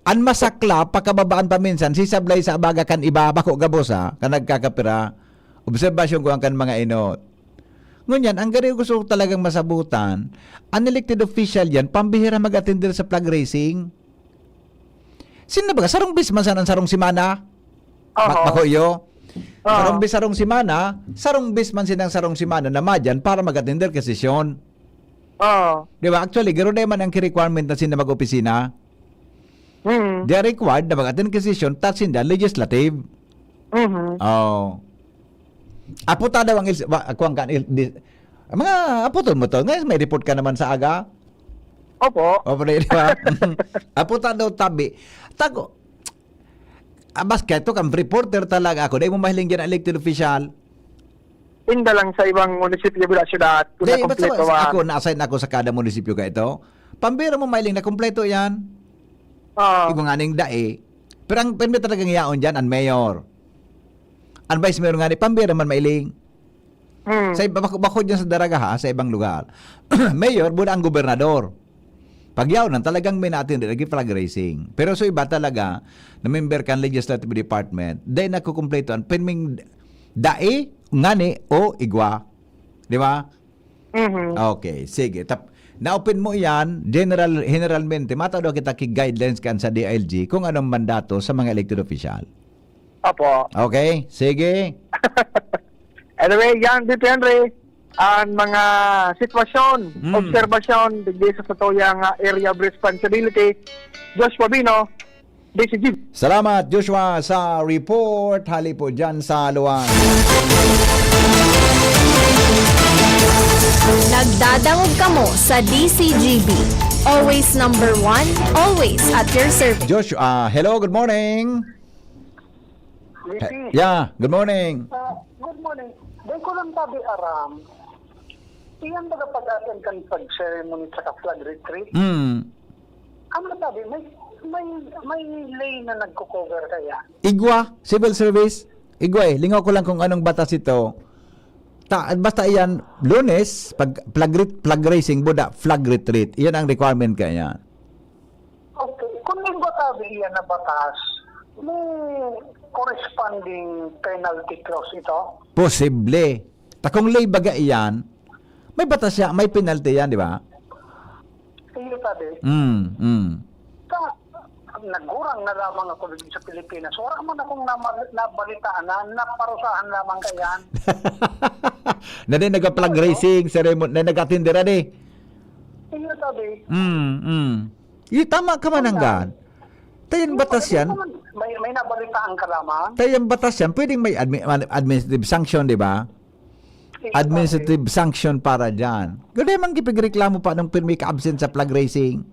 An masakla, pakababaan pa minsan, sisablay sa abaga kan iba, bako gabos, ah, kan nagkakapira. Obserbasyon ko ang kan mga inot. Ngunyan, ang gari gusto ko talagang masabutan, ang elected official yan, pambihira mag-attender sa flag raising. Sino ba? Sarong bis man sana ang sarong semana? Oho. Ma-, makuyo? Oo. Sarong bis, sarong semana, sarong bis man sinang sarong semana na madyan para mag-attender ka sesyon. Oo. Di ba? Actually, garo na man ang ki-requirement na sinda mag-opisina. Mm. They are required na mag-attend ki sesyon, ta sinda legislative. Mhm. Oo. Apo ta daw ang il-, ba, kuwan ka, il-, di, mga aputon mo to. Ngayon, may report ka naman sa aga. Opo. Opo, di ba? Apo ta daw tabi. Tago, abas ka ito, kang reporter talaga ako. Dahil mo mahiling dyan, elected official. Inda lang sa ibang munisipyo, bila syudad, kung Dahil, ba't nakumpleto sa, man. Ako, na-assign ako sa kada munisipyo ka ito. Pambira mo, mailing na kumpleto yan. Oo. Iba nga ning dae. Pero ang permi talagang yaon dyan, ang mayor. Ang vice mayor ngani, pambira man mailing. Hmm. Sa iba, bako-, bako dyan sa Daraga, ha, sa ibang lugar. Mayor, buda ang gobernador. Pag yaon lang, talagang may natin din, nag-flag raising. Pero sa iba talaga, na member kan legislative department, dahil nagkukumpleto ang pirming dai, ngani, o igwa. Di ba? Mhm. Okay, sige. Tap-, na-open mo iyan, general, generalmente, matao daw kita ki guidelines kan sa D I L G kung anong mandato sa mga elected official. Opo. Okay, sige. Anyway, yan, Tito Henry, ang mga sitwasyon, Mm. obserbasyon, digdi sa satuyang, ah, area of responsibility, Joshua Bino, D C G. Salamat, Joshua, sa report. Hali po dyan sa Luwang. Nagdadangog kamo sa D C G B. Always number one, always at your service. Joshua, hello, good morning. He-, yeah, good morning. Ah, good morning. Dahil ko lang sabi, Aram, iyan baga pag-attend kan pag-ceremony sa flag retreat? Mm. Ano sabi? May, may, may lay na nagko-cover kaya? Igwa, civil service. Igwa eh. Lingaw ko lang kung anong batas ito. Ta-, basta iyan, Lunes, pag flag ret-, flag raising, buda, flag retreat. Iyan ang requirement kaya. Okay. Kung linggo tabi iyan na batas, may corresponding penalty clause ito? Posible. Ta kung lay baga iyan, may batas siya, may penalty yan, di ba? Iyo, tabi. Mm, mm. Sa, nagurang na lamang ako dito sa Pilipinas. Wala man akong nama-, nabalitaan na naparusahan lamang kayan. Na din nag-flag raising ceremony, na nag-attend dira di. Iyo, tabi. Mm, mm. Iyo, tama ka, Mananggad. Tayan batas yan. May, may nabalitaan ka lamang? Tayan batas yan. Pwedeng may admi-, administrative sanction, di ba? Administrative sanction para dyan. Gano'n mang kipigreklamo pa nung pirmi ka-absent sa flag raising.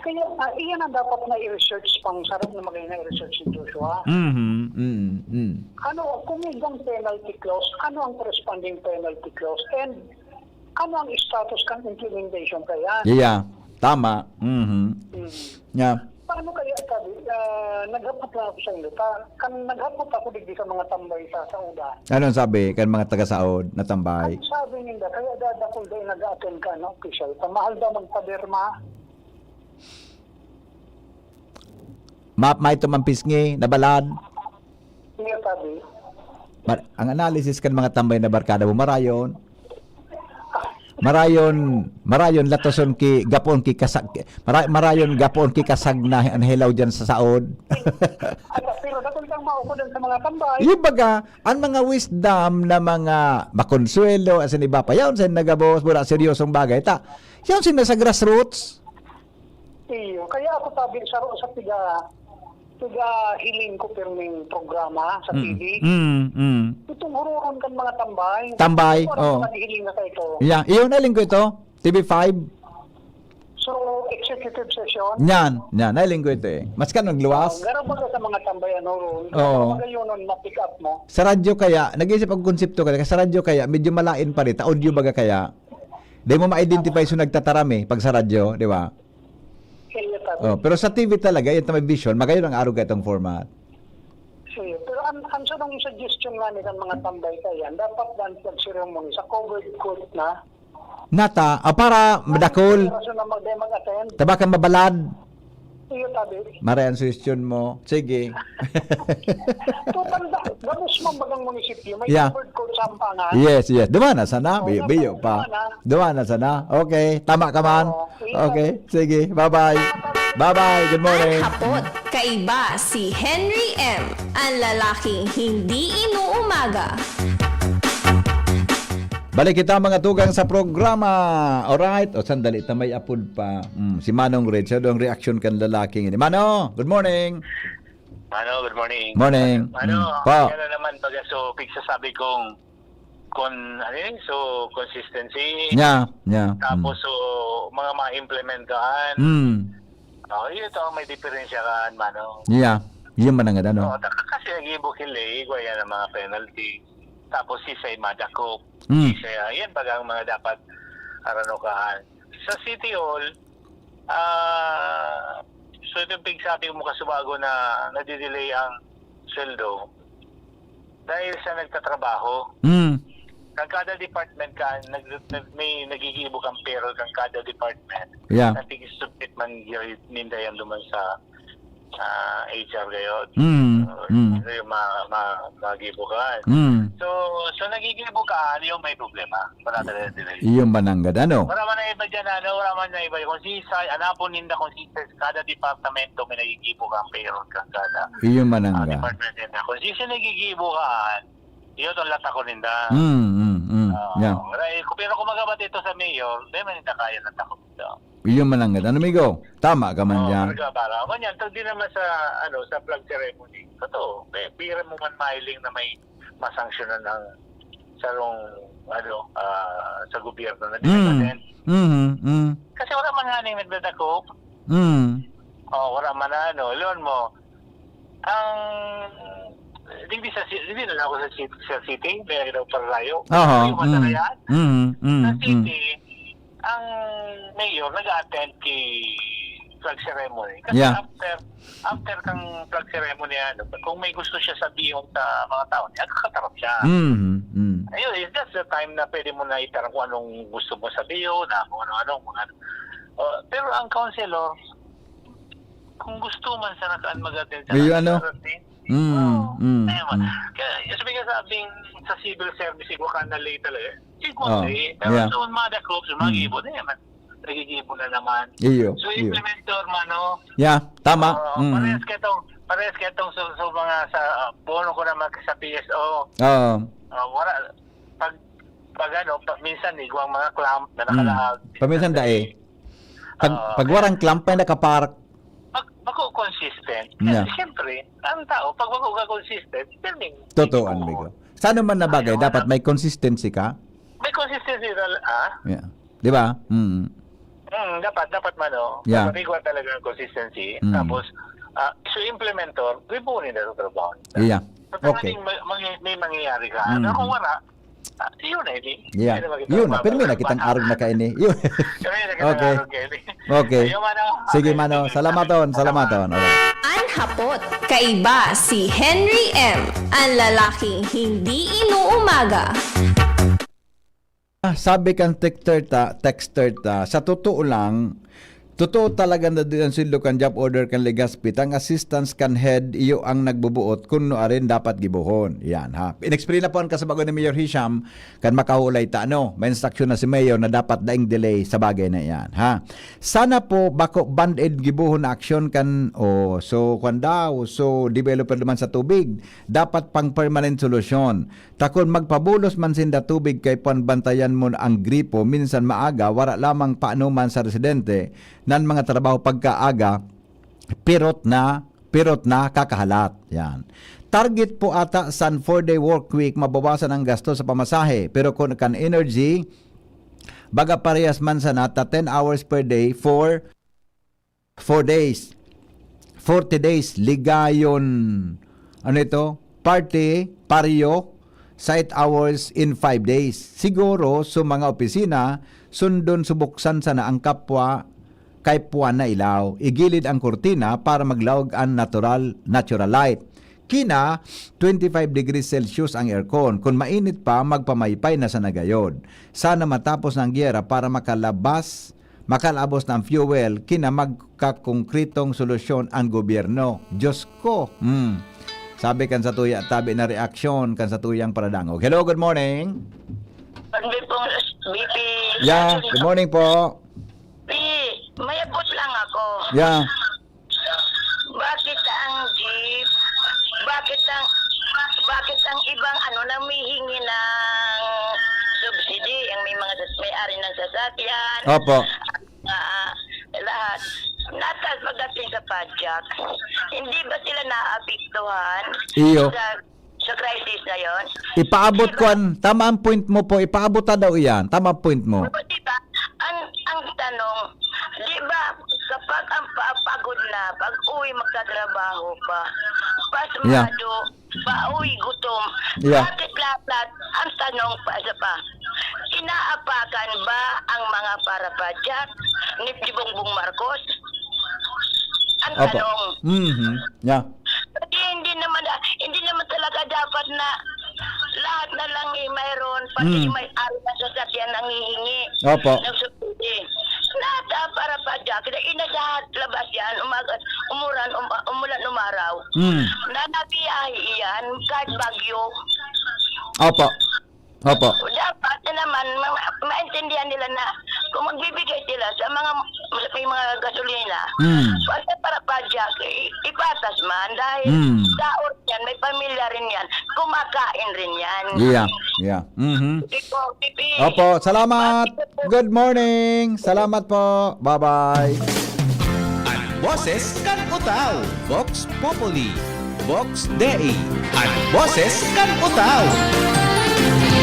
Kaya, ah, iyan ang dapat na i-research pang sarap na maging na i-research si Joshua. Mhm, mm, mm. Ano, kung may ibang penalty clause, ano ang corresponding penalty clause? And ano ang status kan implementation kaya? Yeah, tama. Mhm. Mm. Yeah. Paano kaya sabi, ah, naghapot lang ako sa inyo. Ta-, kan naghapot ako digdi sa mga tambay sa Sauda. Anong sabi kan mga taga-Saud na tambay? Ang sabi ninda, kaya dadakol daw nag-attend ka na official. Pamahal daw magpaderma. Map, may tumang pisngi, nabalad. Iya, sabi. Mar-, ang analysis kan mga tambay na barkada mo, marayon. Marayon, marayon latoson ki, gapon ki kasag, mara-, marayon gapon ki kasag na, na hilaw dyan sa Saud. Ay, pero dakul kang maukod sa mga tambay. Yung baga, ang mga wisdom na mga makonsuelo, as in iba pa, yaon sa nagabos, mura seryosong bagay, ta, yaon sila sa grassroots. Iyo. Kaya ako sabi, sa, sa piga, piga hiling ko pirming programa sa Mm. T V. Mm, mm. Itong hururon kan mga tambay. Tambay, Ito ang oh. Mga hiling na kayo. Yeah, iyo, nailing ko ito. T V five. So, executive session? Yan, yan. Nailing ko ito eh. Mas ka nagluwas? Oh, garo ba sa mga tambay, ano, ron? Oo. Magayonon, ma-pick up mo? Sa radyo kaya, nag-isip ang konsepto kaya, sa radyo kaya, medyo malain pa rin. Ta audio baga kaya. Di mo ma-identify so nagtataram eh, pag sa radyo, di ba? Kaya tabi. Oh, pero sa T V talaga, yung may vision, magayon ang arog itong format. Sige, pero ang, ang sarong suggestion nga nila mga tambay kaya, dapat dan pag ceremony sa covered court na. Nata, ah, para madakol. Kaso na mag-, mag-attend. Tabakan mabalad. Iyo, tabi. Maray ang suggestion mo. Sige. Total na, gabos man bagang munisipyo, may Yeah. Covered court sa Ampangan. Yes, yes. Duman na sana. Oo, Biyo, biyo pa. Duman na. Duman na sana. Okay. Tama ka man. Oo. Okay. Sige. Bye-bye. Bye-bye. Good morning. Ang hapot, kaiba si Henry M, ang lalaking hindi inuumaga. Balik kita, mga tugang, sa programa. Alright. O, sandali, ta may apod pa. Mm, si Manong Red, siya daw ang reaksyon kan lalaking ini. Mano, good morning. Mano, good morning. Morning. Mano, Mm, po. Yan na naman, baga, so, pigsasabi kong kon-, ano yun? So, consistency. Yeah, yeah. Tapos, Mm. so, mga ma-implementahan. Mm. Oh, yun ito ang may diferensya kan, Mano. Yeah. Yun man ang ano. Oo, ta-, kasi ang ibukil eh, igwa yan ang mga penalty. Tapos si Say Madakop. Mm. Si Say, ah, yan baga ang mga dapat, arano kahan. Sa City Hall, ah, so itong pigsabi mo kasubago na nadidelay ang sweldo. Dahil sa nagtatrabaho, Mm. kan kada department ka, nag-, nag-, may nagigibo kang payroll kan kada department. Yeah. Nag-submit man giraray ninda yan duman sa, sa H R gayod. Mm, So, mm. yung ma-, ma-, magibo ka. Mm. So, so nagigibo ka, ano yung may problema? Wala talaga delay. Iyo man nanggad, ano? Wala man na iba dyan, ano? Wala man na iba. Kung si sa, anapon ninda, kung si sa kada departamento, may nagigibo ka ang payroll ka kada Iyo man ah, nanggad. department ninda. Kung si sa nagigibo ka, iyo itong lata ko ninda. Mm, mm, mm. Ah, Yeah. wala, eh, kung, pero kung magabat ito sa mayor, di man ninda kaya lata ko ninda. Iyo man nanggad. Ano, migo? Tama ka man Oo, dyan. talaga, para. Ganyan, to, di naman sa, ano, sa flag ceremony. Totoo, may, bira mo man mailing na may masanksyonan ang sarong, ano, ah, sa gobyerno na di Mm. naman. Mm, mm. Kasi wala man nga ning nagdadakop. Mm. Oh, wala man na, ano, loan mo. Ang, hindi sa ci-, hindi na ako sa city, sa city, may daw paralayo. Aha, Yung mm. matarayan. Mm, mm, Sa mm. city, ang mayor nag-attend kay flag ceremony. Kasi Yeah. after, after kang flag ceremony, ano, kung may gusto siya sabihin sa mga tao niya, kakatarap siya. Mm, mm. Ayun, is that's the time na pwede mo na itarang kung anong gusto mo sabihin, na kung ano-ano, mga ano. Oh, pero ang councilor, kung gusto man sana kaan mag-attend sa May ano? Kaya, mm, kaya sabi nga sabing sa civil service, igwa ka na late talaga. Igwa Oh, ka eh. Pero yeah. sa mga dakop, sa mga Mm. gibo, na naman. Nagigibo na naman. Iyo, So, iyo. implementor, mano. Yeah, tama. Oo, Mm. parehas ka itong, parehas ka itong sa, sa mga sa, ah, bono ko naman sa P S O. Oo. Ah, wala, pag, pag ano, pag minsan, igwang mga clamp na Mm. nakalaag. Paminsan dai. Pag, Oo, pag kaya warang clamp, may nakapark. Pag, bako consistent. Yeah. Kasi siyempre, ang tao, pag bako ka consistent, pirming Totoo, amigo. Sa ano man na bagay, Ayaw dapat lang. may consistency ka. May consistency tal-, ah? Yeah. Di ba? Mm. Mm, dapat, dapat man, oh. Yeah. Dapat ikaw talaga ang consistency. Mm. Tapos, ah, so implementor, ribunin na sa trabaho. Yeah. So, Okay. talagang may, may, may mangyayari ka. Mm. Pero kung wala, ah, yun na, hindi. Yeah. Hindi na makita Yun na, ang pero may mga nakitang arog na kaini. Yun. Kami na Okay. kinangarog kayo. Okay. Ayun, mano. Sige, Okay, mano. sige. Salamat, Ton. Salamat, Ton. Okay. An hapot, kaiba si Henry M, an lalaking hindi inuumaga. Ah, sabi kan texter ta, texter ta, sa totoo lang, totoo talaga na di an sweldo kan job order kan Legazpi, ta ang assistance kan head, iyo ang nagbubuot kun nuarin dapat gibohon. Yan, ha. In-explain na po an kasabagon ni Mayor Hisham, kan makahulay ta, ano, may instruction na si Mayor na dapat daing delay sa bagay na yan, ha. Sana po, bako band-aid gibohon na aksyon kan, o, so, kwan daw, so, developer naman sa tubig. Dapat pang permanent solusyon. Ta kun magpabulos man sinda tubig kay puan bantayan mo ang gripo, minsan maaga, wara lamang paano man sa residente nan mga trabaho pagkaaga, pirot na, pirot na kakahalat. Yan. Target po ata san four-day work week, mabawasan ang gasto sa pamasahe. Pero kun kan energy, baga parehas man sana ta ten hours per day for four days. Forty days, ligayon, ano ito? Party, paryo, sa eight hours in five days. Siguro, sa mga opisina, sundon subuksan sana ang kapwa kay puan na ilaw. Igilid ang kurtina para maglaog an natural, natural light. Kina twenty-five degrees Celsius ang aircon. Kung mainit pa, magpamaypay na sana gayod. Sana matapos na ang giyera para makalabas, makalabos na ang fuel, kina magkakongkretong solusyon ang gobyerno. Diyos ko! Hmm. Sabi kan sa tuya, tabi na reaksyon kan sa tuyang paradangog. Hello, good morning. Pagdi pong B P. Yeah, good morning po. Pi, mayabot lang ako. Yeah. Bakit ang jeep? Bakit ang, bakit ang ibang ano namihingi ng subsidy? Ang may mga sas-, may-ari ng sasakyan. Opo. Ah, lahat. Natas pagdating sa pajak. Hindi ba sila naapektuhan Iyo. sa, sa crisis na yon? Ipaabot Di ba? kwan. Tama ang point mo po. Ipaabot na daw iyan. Tama ang point mo. Pero di ba, ang, ang tanong, di ba, kapag ang pa-, pagod na, pag uwi magtatrabaho pa, Yeah. pasmado, pauwi gutom, Yeah. bakit lahat, ang tanong pa, isa pa, inaapakan ba ang mga parapajak ni Bongbong Marcos? Ang Opo. tanong. Mhm. Yeah. Kasi hindi naman, hindi naman talaga dapat na pati Mm. may ari na sasakyan nanghihingi Opo. ng subsidy. Nata para pa dyan, kaya inasahat labas yan, umaga, umuran, um-, umulan, umaraw. Mm. Nanabiyahe iyan, kahit bagyo. Opo. Opo. Dapat na naman, ma-, ma-, maintindihan nila na kung magbibigay sila sa mga, may mga gasolina, Mm. basta para pa dyan, i-, ipatas man, dahil Mm. sa yan, may pamilya rin yan. Kumakain rin yan. Yeah, yeah. Mhm. Sige po, Pipi. Opo, salamat. Good morning. Salamat po. Bye-bye. An boses kan Utao, Vox Populi, Vox Dei. An boses kan Utao.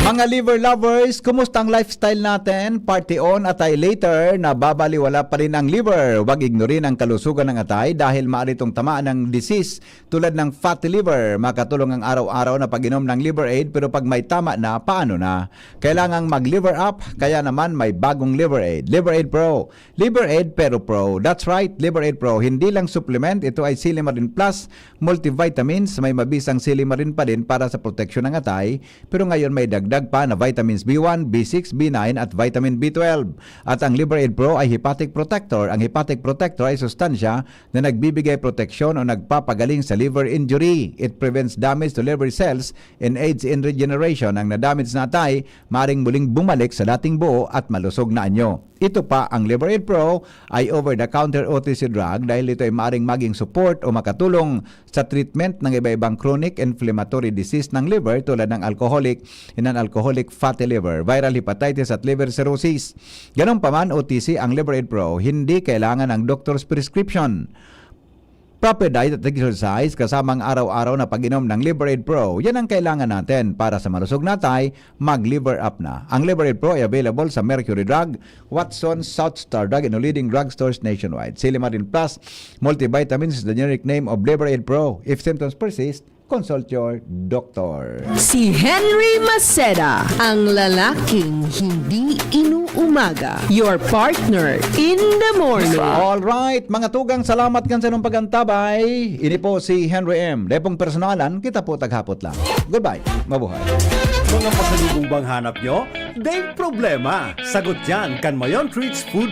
Mga liver lovers, kumusta ang lifestyle natin? Party on, atay later, nababaliwala pa rin ang liver. Huwag ignorin ang kalusugan ng atay dahil maaari itong tamaan ng disease tulad ng fatty liver. Makatulong ang araw-araw na pag-inom ng Liver Aid, pero pag may tama na, paano na? Kailangang mag-liver up, kaya naman may bagong Liver Aid. Liver Aid Pro. Liver Aid Pero Pro. That's right, Liver Aid Pro. Hindi lang supplement, ito ay Silimarin Plus, multivitamins, may mabisang silimarin pa din para sa proteksyon ng atay, pero ngayon may dagdag pa na vitamins B one, B six, B nine at vitamin B twelve. At ang Liver Aid Pro ay hepatic protector. Ang hepatic protector ay sustansya na nagbibigay proteksyon o nagpapagaling sa liver injury. It prevents damage to liver cells and aids in regeneration. Ang nadamage na atay maring muling bumalik sa dating buo at malusog na anyo. Ito pa, ang Liver Aid Pro ay over-the-counter O T C drug dahil ito ay maring maging support o makatulong sa treatment ng iba-ibang chronic inflammatory disease ng liver tulad ng alcoholic and non-alcoholic fatty liver, viral hepatitis at liver cirrhosis. Ganun pa man, O T C ang Liver Aid Pro, hindi kailangan ng doctor's prescription. Proper diet at exercise kasama ang araw-araw na pag-inom ng Liver Aid Pro. Yan ang kailangan natin para sa malusog na atay, mag-liver up na. Ang Liver Aid Pro ay available sa Mercury Drug, Watson's, South Star Drug, and leading drugstores nationwide. Silimarin Plus Multivitamins is the generic name of Liver Aid Pro. If symptoms persist, consult your doctor. Si Henry Maceda, ang lalaking hindi inuumaga. Your partner in the morning. All right, mga tugang, salamat kan sa inyong pag-antabay. Ini po si Henry M. Dai pong personalan, kita po taghapot lang. Goodbye. Mabuhay. Mga pasalubong bang hanap nyo? Dai problema. Sagot yan kan Mayon Treats Food